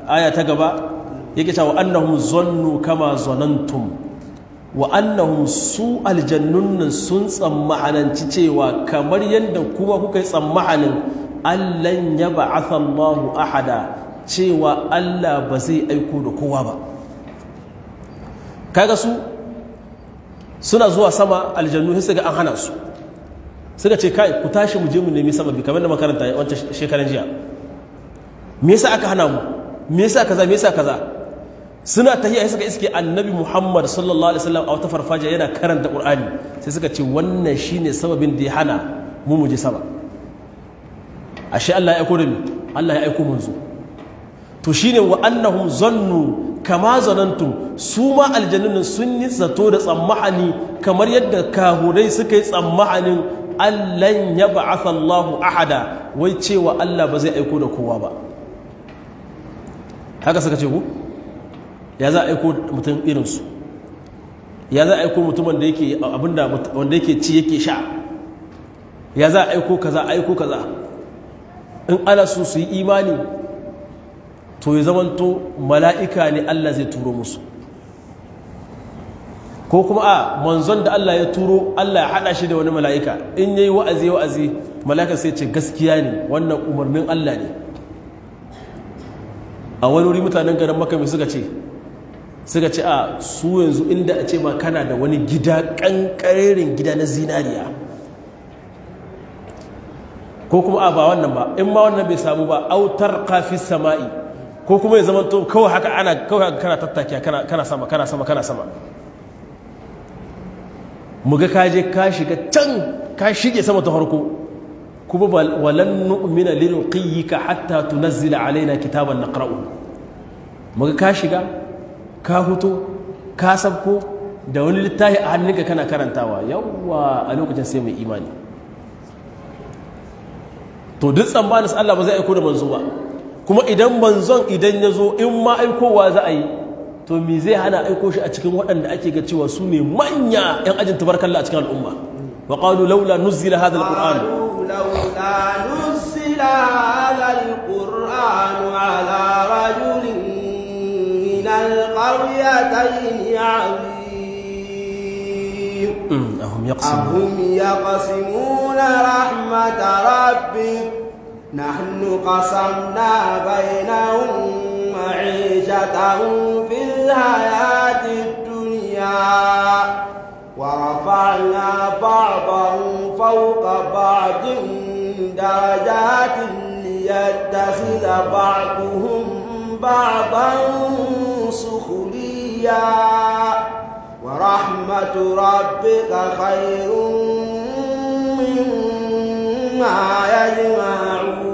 aya ta gaba yake cewa annahum zannu kama zanantum. Wa annahum su aljannun nan sun tsammahananci cewa kamar yadda kuma kuka yi tsammahanin allan ya ba'atha Allahu ahada, cewa Allah ba zai aiko da kowa ba. Kaga su suna zuwa sama aljannu sai ga an hana su, suka ce kai ku tashi mu je mu nemi sababi, kamar da makaranta wancan shekaran jiya. Me yasa aka hana mu? Me yasa kaza? Me yasa kaza? Suna tahiya sai suka iske Annabi Muhammad sallallahu alaihi wasallam a wata farfajiya yana karanta Qur'ani, sai suka ce wannan shine sababin da ya hana mu mu je sama. Ashe Allah ya aiko da mu, Allah ya aiko manzo. To shine wa annahum zannu kama zanantum, su ma aljannun sun yi zato da tsammahani kamar yadda kahurai suka yi tsammahanin allan ya ba'atha Allahu ahada, wai cewa Allah ba zai aiko da kowa ba. Haka suka ce ku? Ya za a aiko mutum irinsu? Ya za a aiko mutumin da yake abinda wanda yake ci yake sha? Ya za a aiko kaza, aiko kaza? In ana so su yi imani to ya zamanto mala'ika ne Allah zai turo musu, ko kuma a manzon da Allah ya turo Allah ya hada shi da wani mala'ika, in yayi wa'azi wa'azi mala'ika sai ce gaskiya ne wannan umarnin Allah ne. A wani wuri mutanen garin Makka mai suka ce? Suka ce a su yanzu inda a ce ma kana da wani gida kankarerin gida na zinariya, ko kuma a ba wannan ba, in ma wannan bai samu ba, autar kafi sama'i, ko kuma ya zama to kawai haka ana kawai haka kana tattakiya kana sama kana sama kana sama, muga ka je ka shiga can ka shige sama ta farko, kuma walan nu'mina liruqiyyika hatta tunazzila alaina kitaban naqra'u. Muga ka shiga ka huto ka sabko da wani littafi a hannunka kana karantawa, yawwa a lokacin sai mai imani. To duk tsammanin Allah ba zai aiko da manzo ba, kuma idan manzon idan ya zo in ma aikowa za a yi, to me zai hana aiko shi a cikin waɗanda ake ga cewa su ne manya 'yan ajin tabarkalla a cikin al'umma? Wa qalu laula nuzila hadha alquran, laula nuzila hadha alquran ala rajulin min alqaryatayn 'azim. Ahum yaqsimun, ahum yaqsimuna rahmat rabbik nahnu qasamna bainahum ma'ishatahum fil hayatid dunya wa rafa'na ba'dahum fawqa ba'din darajatin liyattakhidha ba'duhum ba'dan sukhriya wa rahmatu rabbika khayrun mimma yajma'un.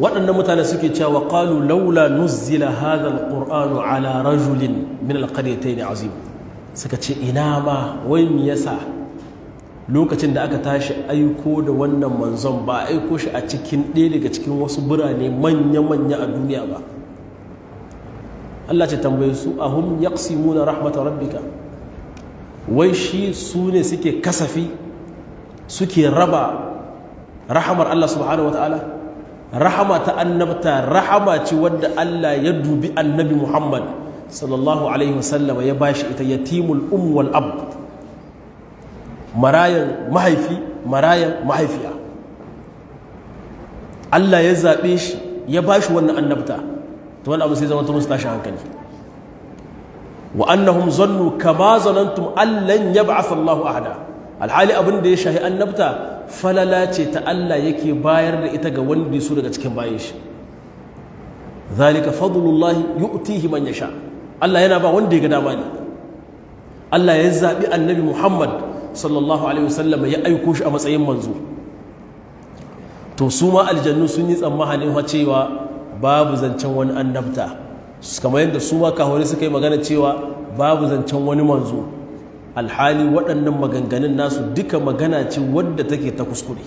Waɗannan mutane suke cewa qalu laula nuzila hadha alqur'anu ala rajulin min alqaryatayn azim. Suka ce ina ma wai me yasa lokacin da aka tashi aiko da wannan manzon ba aiko shi a cikin ɗaya daga cikin wasu birane manya-manya a duniya ba? Allah ce tambaye su ahum yaqsimuna rahmatar rabbika, wai shi su ne suke kasafi suke raba rahamar Allah subhanahu wataala? Rahama ta annabta rahama ce wadda Allah ya dubi annabi Muhammad sallallahu alaihi wasallam ya bashi ita, yatimul um wal ab, marayan mahaifi marayan mahaifiya. Allah ya zabe shi ya bashi wannan annabta, to wannan abu sai zama ta musu tashi hankali. Wa annahum zannu kama zanantum allan yab'ath Allahu ahada. Alhali abin da ya shahi annabta falala ce ta Allah yake bayar da ita ga wanda ya so daga cikin bayan shi. Zalika fadlullahi yu'tihi man yasha. Allah yana ba wanda ya ga dama ne. Allah ya zabi Annabi Muhammad sallallahu alaihi wasallam ya aiko shi a matsayin manzo. To su ma aljannu sun yi tsammanin cewa babu zancen wani annabta, kamar yadda su ma kahori suka yi magana cewa babu zancen wani manzo. Alhali waɗannan maganganun nasu duka magana ce wadda take ta kuskure.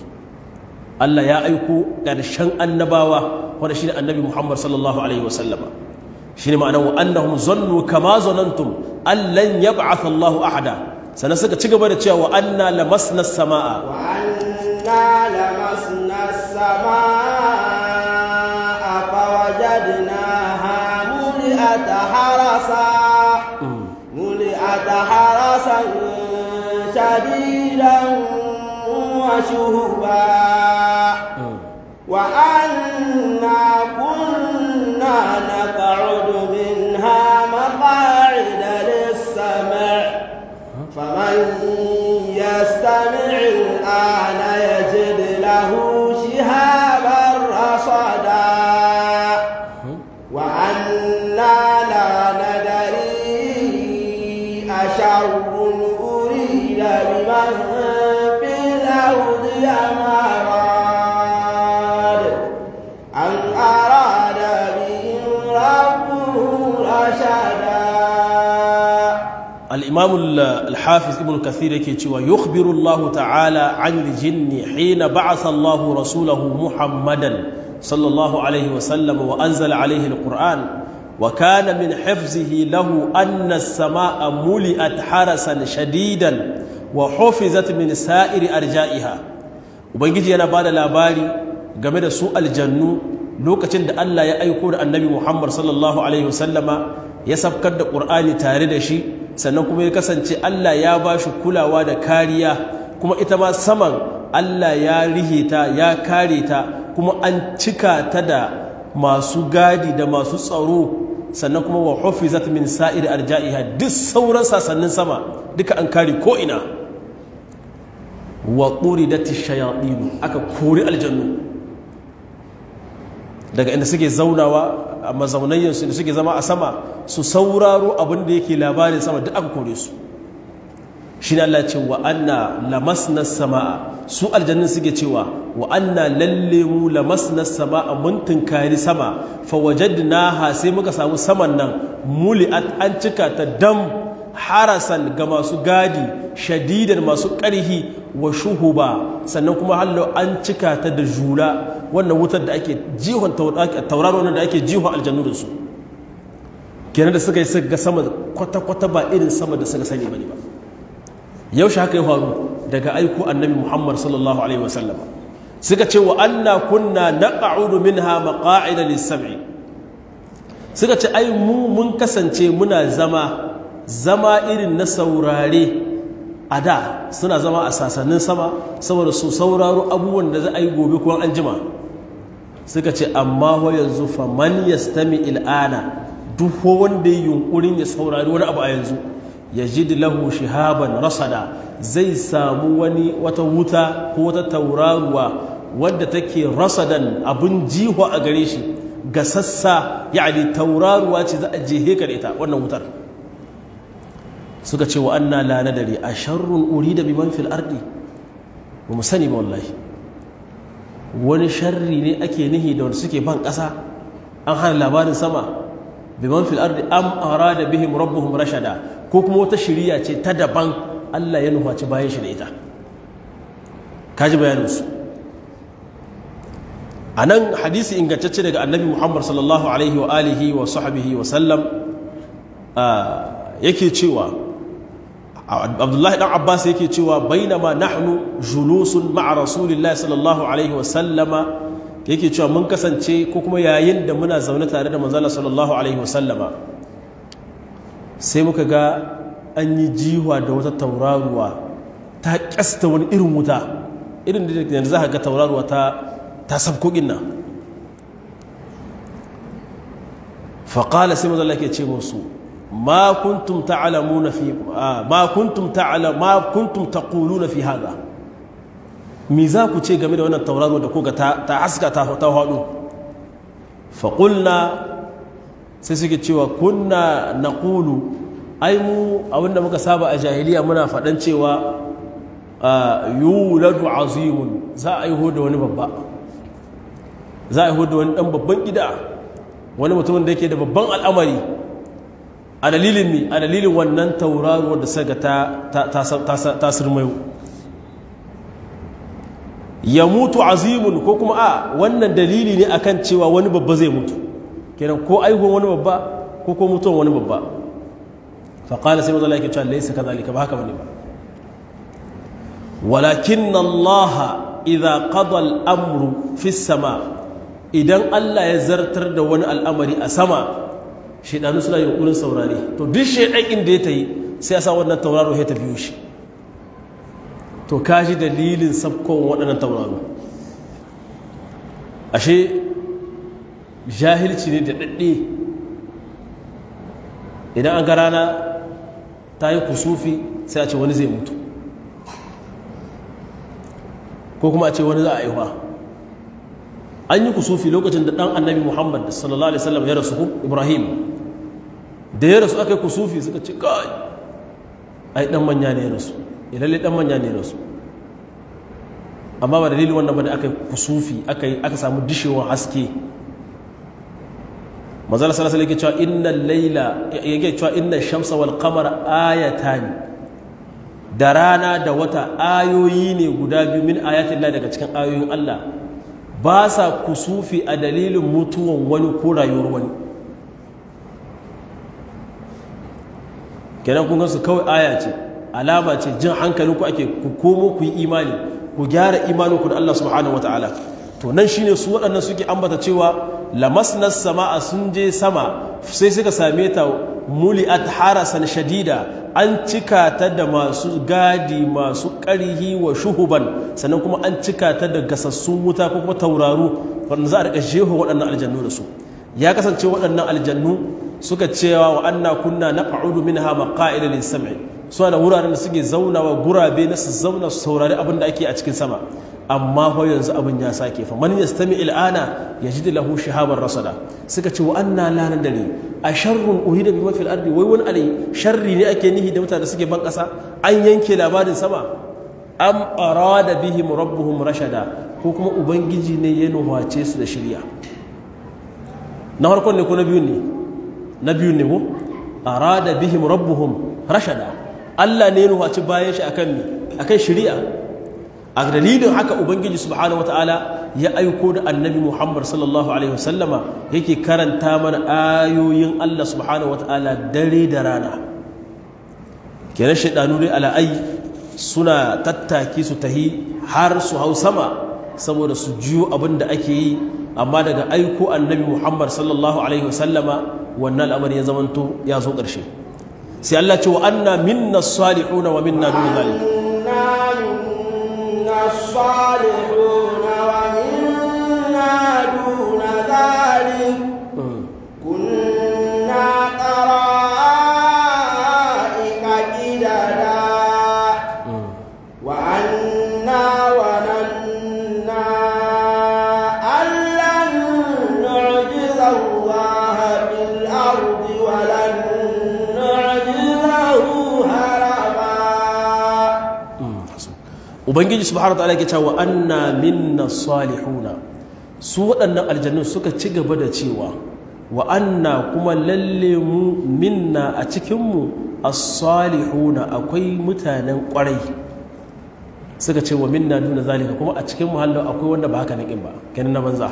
Allah ya aiko ƙarshen annabawa wanda shine Annabi Muhammad sallallahu alaihi wasallama. Shine ma'anar wa annahum zannu kama zanantum allan yab'ath Allahu ahada. Sannan suka ci gaba da cewa wa anna lamasna as-samaa wa anna lamasna as-samaa fawajadnaha muli'at harasa muli'at harasan shadidan wa shuhuba wa anna kunna naq'udu minha maq'ida lis-sam' faman yastami' al-ana yajid lahu shihaban rasada wa anna la nadri asharrun urida biman fil ardi am arad an arada bihim rabbuhum rashada. الإمام الحافظ ابن كثير يكي يخبر الله تعالى عن الجن حين بعث الله رسوله محمدا صلى الله عليه وسلم وأنزل عليه القرآن، وكان من حفظه له أن السماء ملئت حرسا شديدا وحفظت من سائر أرجائها. وبنجي أنا بعد لاباري game da su aljannu lokacin da Allah ya aiko da Annabi Muhammad sallallahu alaihi wasallama ya sabkar da Qur'ani tare da shi, sannan kuma ya kasance Allah ya ba shi kulawa da kariya, kuma ita ma saman Allah ya rihe ta ya kare ta, kuma an cika ta da masu gadi da masu tsaro, sannan kuma wa hufizat min sa'ir arja'iha, duk sauran sasannin sama duka an kare ko ina. Wa quridat ash-shayatin, aka kori aljannu daga inda suke zaunawa a mazaunayyansu da suke zama a sama su sauraro abin da yake labarin sama, duk aka kore su. Shi ne Allah ce wa anna lamasna samaa, su aljannin suke cewa wa anna lalle mu lamasna samaa, mun tunkari sama, fa wajadnaha, sai muka samu saman nan muli'at, an cika ta dam harasan ga masu gadi, shadidan masu ƙarhi, wa shuhuba, sannan kuma hallo an cika ta da jula, wannan wutar da ake jihon tauraro da ake jihon aljannu da su. Kenan da suka yi suka ga sama kwata-kwata ba irin sama da suka sani bane ba. Yaushe haka ya faru? Daga aiko Annabi Muhammad sallallahu alaihi wasallam. Suka ce wa anna kunna naq'udu minha maq'ida lis-sam'i, suka ce ai mu mun kasance muna zama irin na saurare. A da suna zama a sasannin sama saboda su sauraro abubuwan da za a yi gobe ko an jima. Suka ce amma ho yanzu fa man yastami il'ana, duk wanda ya yunkurin ya saurari wani abu a yanzu, yajid lahu shihaban rasada, zai samu wani wata wuta ko wata tauraruwa wadda take rasadan, abun jiho a gare shi, gasassa, yani tauraruwa ce za a jehe ka da ita wannan wutar. Suka ce wa anna la nadari a sharrun urida biman fil ardi, ba mu sani ba wallahi, wani sharri ne ake nihi da wanda suke ban ƙasa, an hana labarin sama, biman fil ardi am arada bihim rabbuhum rashada, ko kuma wata shiriya ce ta daban Allah ya nufaci bayan shi da ita. Kaji bayanin su anan. Hadisi ingantacce daga Annabi Muhammad sallallahu alaihi wa alihi wa sahbihi wa sallam yake cewa, Abdullahi dan Abbas yake cewa bainama nahnu julusun ma'a Rasulillahi sallallahu alaihi wa sallama, yake cewa mun kasance ko kuma yayin da muna zaune tare da manzon sallallahu alaihi wa sallama, sai muka ga an yi jiwa da wata tauraruwa ta kyasta wani irin wuta, irin da yanzu za ka ga tauraruwa ta sabkokin nan. Faqala, sai manzon Allah yake ce musu Ma kuntum ta'lamuna fi ma kuntum ta'lam ma kuntum taquluna fi hadha, me za ku ce game da wannan tauraro da kuka ta haska ta hadu? Fa qulna, sai suke cewa kunna naqulu, ai mu abinda muka saba a jahiliya muna faɗan cewa yuladu azimun, za a yi da wani babba, za a yi da wani dan babban gida, wani mutumin da yake da babban al'amari. A dalilin mi? A dalilin wannan tauraruwar da suka ta sirmayo. Ya mutu azimun, ko kuma a wannan dalili ne akan cewa wani babba zai mutu kenan, ko aihuwan wani babba ko mutuwan wani babba. Faƙala, sai mazala yake cewa laisa kazalika, ba haka bane ba. Walakin Allah idza qada al-amru fi sama, idan Allah ya zartar da wani al'amari a sama, shaidanu suna yunkurin saurare. To duk shaidan inda ya tayi sai ya sa wannan tauraro ya ta biyo shi. To kaji dalilin sabkon waɗannan tauraro. Ashe jahilci ne da daɗe. Idan an ga rana ta yi kusufi sai a ce wani zai mutu, ko kuma a ce wani za a aihuwa. An yi kusufi lokacin da ɗan Annabi Muhammad sallallahu alaihi wasallam ya rasu, Ibrahim, da ya rasu aka yi kusufi, suka ce kai ai ɗan manya ne ya rasu. Lalle ɗan manya ne ya rasu, amma ba dalilin wannan ba da aka yi kusufi aka samu dishewar haske. Manzala sallallahu alaihi cewa innal layla, yake cewa inna shamsa wal qamara ayatan, da rana da wata ayoyi ne guda biyu, min ayatin Allah, daga cikin ayoyin Allah. Ba sa kusufi a dalilin mutuwan wani ko rayuwar wani. Kenan kun gansu kawai aya ce, alama ce, jin hankalinku ake ku komo ku yi imani, ku gyara imaninku da Allah subhanahu wataala. To nan shine su waɗannan suke ambata cewa lamasna sama'a, sun je sama sai suka same ta muli'at harasan shadida, an cika ta da masu gadi masu ƙarhi, wa shuhuban, sannan kuma an cika ta da gasassun wuta ko kuma tauraru wanda za a rika jeho waɗannan aljannu da su. Ya kasance waɗannan aljannu suka cewa wa anna kunna naq'udu minha maqa'ida lis-sam'i, suna da wuraren da suke zaunawa, gurabe na su zauna su saurari abin da ake a cikin sama. Amma fa yanzu abin ya sake, fa man yastami il'ana yajid lahu shihaban rasada. Suka ce wa anna la nadri a sharrun urida bima fil ardi, wai wani alai sharri ne ake nihi da mutane suke ban kasa, an yanke labarin sama, am arada bihim rabbuhum rashada, ko kuma ubangiji ne ya nuhace su da shirya. Na farkon ne ko na biyun ne? Na biyun ne ko arada bihim rabbuhum rashada, Allah ne ya nuhaci bayan shi akan me? Akan shari'a. A dalilin haka ubangiji subhanahu wataala ya aiko da Annabi Muhammad sallallahu alaihi wasallama, yake karanta mana ayoyin Allah subhanahu wataala dare da rana. Kenan shaidanu dai ala'ai suna tattaki su tahi har su hau sama saboda su jiyo abin da ake yi, amma daga aiko Annabi Muhammad sallallahu alaihi wasallama wannan al'amari ya zamanto ya zo ƙarshe. Sai Allah ce wa anna minna salihuna wa minna dun zalik. الصالحون ومنا دون ذلك كنا طرائق قددا وأنا ظننا أن لن نعجز الله في الأرض ولن نعجزه هربا. Ubangiji subhanahu wataala yake cewa anna minna salihuna, su waɗannan aljannu suka ci gaba da cewa wa anna, kuma lalle mu, minna, a cikin mu, as-salihuna, akwai mutanen ƙwarai. Suka ce wa minna duna zalika, kuma a cikin mu hallo akwai wanda ba haka nakin ba, kenan na banza.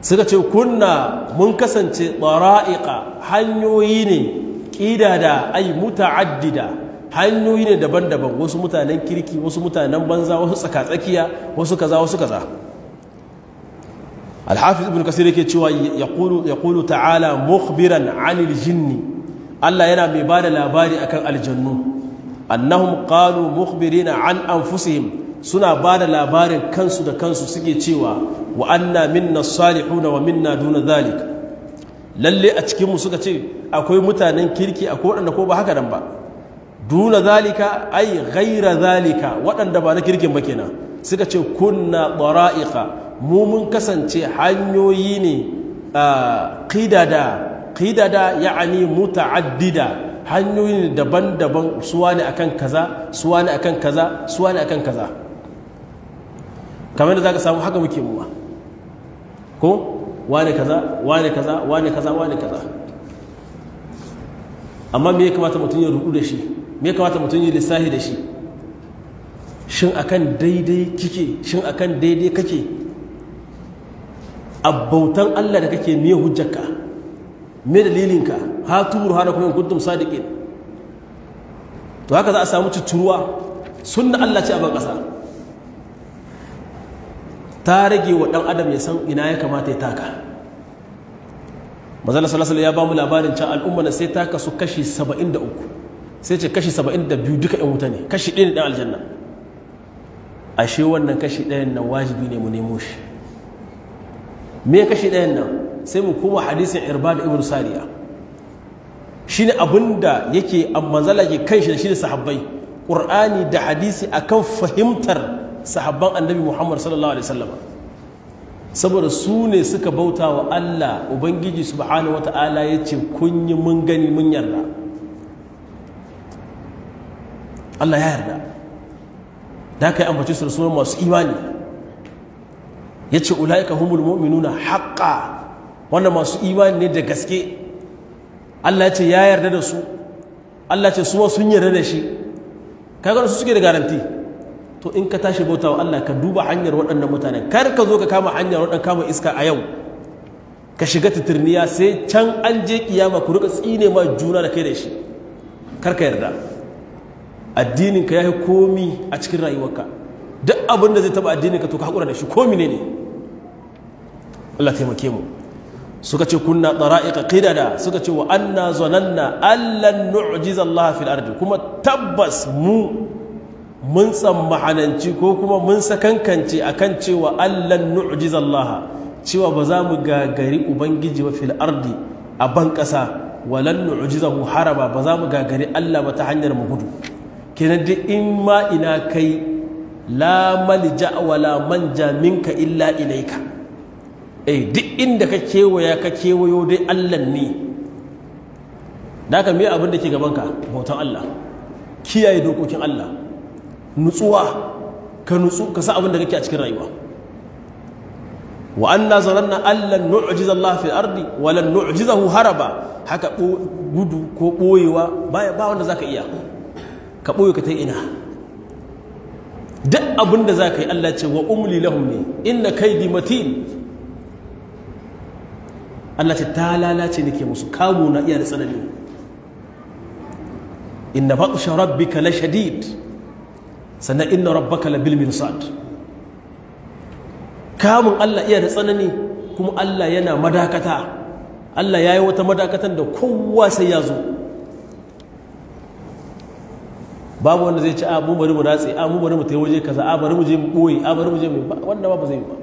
Suka ce kunna, mun kasance, tsara'iqa, hanyoyi ne, ƙidada ay muta'addida, hanyoyi ne daban-daban, wasu mutanen kirki, wasu mutanen banza, wasu tsakatsakiya, wasu kaza, wasu kaza. Al-Hafiz Ibn Kasir yake cewa yaqulu ta'ala mukhbiran 'anil jinni, Allah yana mai bada labari akan aljannu, annahum qalu mukhbirina an anfusihim, suna bada labarin kansu da kansu, suke cewa wa anna minna salihuna wa minna duna dhalik. Lalle a cikin mu suka ce akwai mutanen kirki, akwai waɗanda ko ba haka nan ba. Duna zalika ay ghaira zalika, waɗanda ba na kirkin ba kenan. Suka ce kunna dara'iqa, mu mun kasance hanyoyi ne qidada, qidada ya'ani muta'addida, hanyoyi ne daban-daban, suwa ne akan kaza, suwa ne akan kaza, suwa ne akan kaza. Kamar da zaka samu haka muke muwa ko wane kaza, wane kaza, wane kaza, wane kaza. Amma me ya kamata mutum ya rudu da shi? Me ya kamata mutum ya lissahi da shi? Shin akan daidai kike? Shin akan daidai kake? Abbautan Allah da kake, me hujjarka? Me dalilinka? Hatu burhanakum in kuntum sadiqin. To haka za a samu cuccuruwa. Sunna Allah ce a ban kasa, ta rage wa dan adam ya san ina ya kamata ya taka. Manzon sallallahu alaihi ya ba mu labarin can al'umma na sai ta kasu kashi 73, sai ce kashi 72 duka ɗan wuta ne, kashi 1 ne ɗan aljanna. Ashe wannan kashi ɗayan nan wajibi ne mu nemo shi. Me kashi ɗayan nan? Sai mu koma hadisin Irbad ibn Sariya. Shine abinda yake manzala ke kan shi da shi da sahabbai, Qur'ani da hadisi akan fahimtar sahabban Annabi Muhammad sallallahu alaihi wasallam. Saboda su ne suka bauta wa Allah Ubangiji subhanahu wata'ala ya ce kun yi mun gani mun yarda. Allah ya yarda. Da aka yi ambaci su da sunan masu imani. Ya ce ula'ika humul mu'minuna haqqa, wannan masu imani ne da gaske. Allah ya ce ya yarda da su. Allah ya ce su ma sun yarda da shi. Kaga su suke da garanti. To in ka tashi bauta wa Allah ka duba hanyar waɗannan mutane, kar ka zo ka kama hanyar waɗannan kama iska a yau ka shiga titirniya, sai can an je kiyama ku rika tsine ma juna da kai da shi. Kar ka yarda. Addinin ka yayi komi a cikin rayuwarka. Duk abin da zai taba addinin ka to ka hakura da shi, komi ne ne. Allah taimake mu. Suka ce kunna dara'iqa qidada, suka ce wa anna zananna allan nu'jiza Allah fil ardi, kuma tabbas mu mun tsammahananci ko kuma mun sakankance akan cewa allan nu'jiza Allah, cewa ba za mu gagari ubangiji ba fil ardi a ban kasa, walan nu'jizahu haraba, ba za mu gagari Allah ba ta hanyar mu gudu. Kenan duk in ma ina kai, la malja wala manja minka illa ilaika. Eh, duk inda ka kewaya ka kewayo dai Allah ne. Da haka me abin da ke gabanka? Bautan Allah, kiyaye dokokin Allah, nutsuwa, ka nutsu ka sa abin da kake a cikin rayuwa. Wa anna zananna allan nu'jiza Allah fil ardi wa lan nu'jizahu haraba. Haka gudu ko boyewa ba wanda zaka iya. Ka boye ka tai ina. Duk abin da zaka yi Allah ce wa umli lahum ne inna kaidi matin. Allah ce ta lalace nake musu, kamu na iya da tsanani. Inna batsha rabbika la shadid, sannan inna rabbaka la bil mirsad. Kamun Allah iya da tsanani, kuma Allah yana madakata. Allah yayi wata madakatan da kowa sai ya zo. Babu wanda zai ci a mu bari mu ratse, a mu bari mu tayi waje kaza, a bari mu je mu boye, a bari mu je mu, wanda ba zai yi ba.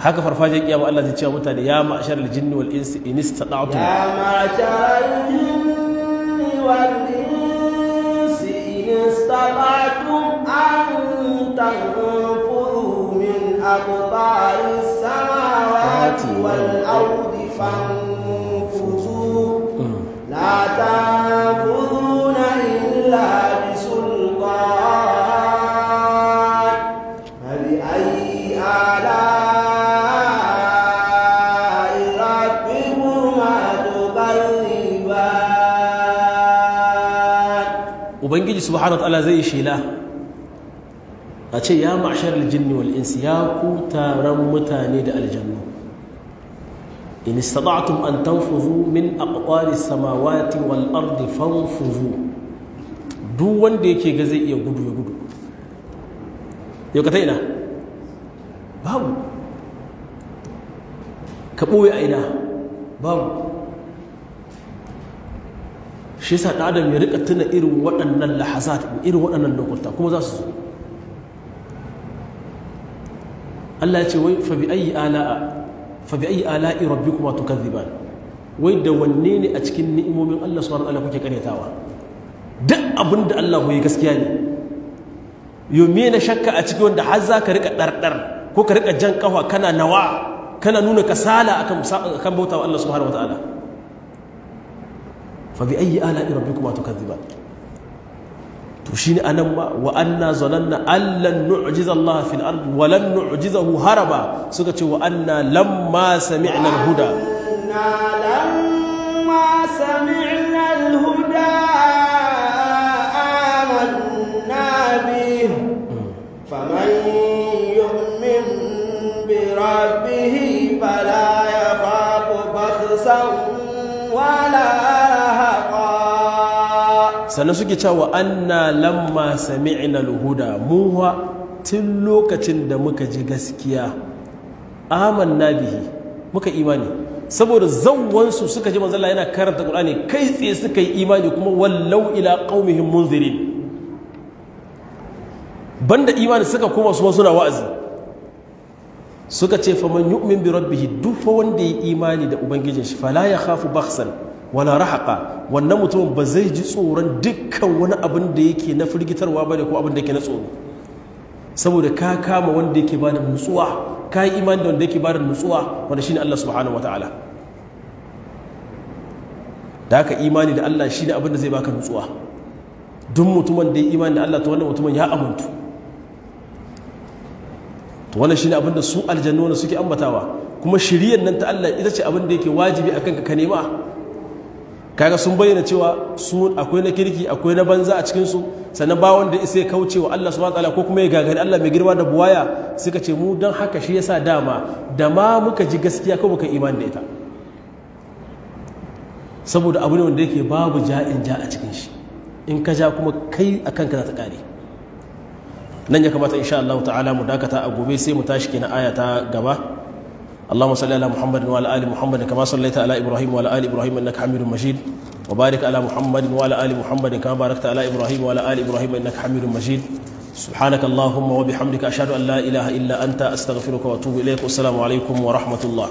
Haka farfajiyar kiyama Allah zai ce wa mutane ya ma'ashar aljinni wal insi in istata'tum, ya ma'ashar aljinni wal insi in istata'tum an tanfudhu min aqtaris samawati wal ardi fanfuzu la tanfuduna illa bisultan fa bi ayyi ala Ubangiji subhanahu wataala zai shela a ce ya ma'ashar aljinni wal insi, ya ku taron mutane da aljannu, in istata'tum an tanfuzu min aqtari samawati wal ardi fanfuzu. Duk wanda yake ga zai iya gudu ya gudu. Yau ka ta ina? Babu. Ka ɓoye a ina? Babu. Shi yasa ɗan adam ya rika tuna irin waɗannan lahazat, irin waɗannan lokuta kuma za su zo. Allah ya ce wai fa bi ayi ala'a Fa bi ayi ala'i rabbikuma tukadhiban. Wai da wanne ne a cikin ni'imomin Allah subhanahu wa ta'ala kuke karyatawa? Duk abin da Allah ya gaskiya ne. Yo me na shakka a cikin wanda har za ka rika dardar ko ka rika jan kafa kana nawa kana nuna kasala akan akan bautawa Allah subhanahu wa ta'ala. Fa bi ayi ala'i rabbikuma tukadhiban. To shine anan ma wa anna zananna allan nu'jiza Allah fil ard wa lan nu'jizahu haraba, suka ce wa anna lamma sami'na al-huda, lamma sami'na al-huda amanna bihi faman yu'min bi rabbih fala yakhafu bakhsan wala rahaqa. Sannan suke cewa anna lamma sami'na al-huda, muwa tun lokacin da muka ji gaskiya amanna bihi, muka imani. Saboda zawwansu suka ji manzo Allah yana karanta Qur'ani kai tsaye suka yi imani, kuma wallau ila qaumihim munzirin. Banda imani suka koma su suna wa'azi. Suka ce faman yu'min bi rabbih, duk wanda ya imani da ubangijin shi, fala yakhafu bakhsan wala rahaqa, wannan mutumin ba zai ji tsoron dukkan wani abin da yake na firgitarwa bane ko abin da yake na tsoro. Saboda ka kama wanda yake bada nutsuwa, ka yi imani da wanda yake bada nutsuwa, wanda shine Allah subhanahu wataala. Da haka imani da Allah shine abin da zai baka nutsuwa. Duk mutumin da ya imani da Allah, to wannan mutumin ya amuntu. To wannan shine abin da su aljannu suke ambatawa. Kuma shiriyar nan ta Allah ita ce abin da yake wajibi akan ka nema. Kaga sun bayyana cewa su akwai na kirki akwai na banza a cikin su, sannan ba wanda isa ya kauce wa Allah subhanahu wataala ko kuma ya gagari Allah mai girma da buwaya. Suka ce mu dan haka shi yasa dama da ma muka ji gaskiya ko muka imani da ita, saboda abu ne wanda yake babu ja'in ja a cikin shi. In ka ja kuma kai akan ka za ta kare. Nan ya kamata insha Allah ta'ala mu dakata, a gobe sai mu tashi kenan aya ta gaba. اللهم صل على محمد وعلى آل محمد كما صليت على إبراهيم وعلى آل إبراهيم إنك حميد مجيد، وبارك على محمد وعلى آل محمد كما باركت على إبراهيم وعلى آل إبراهيم إنك حميد مجيد. سبحانك اللهم وبحمدك أشهد أن لا إله إلا أنت أستغفرك وأتوب إليك. والسلام عليكم ورحمة الله.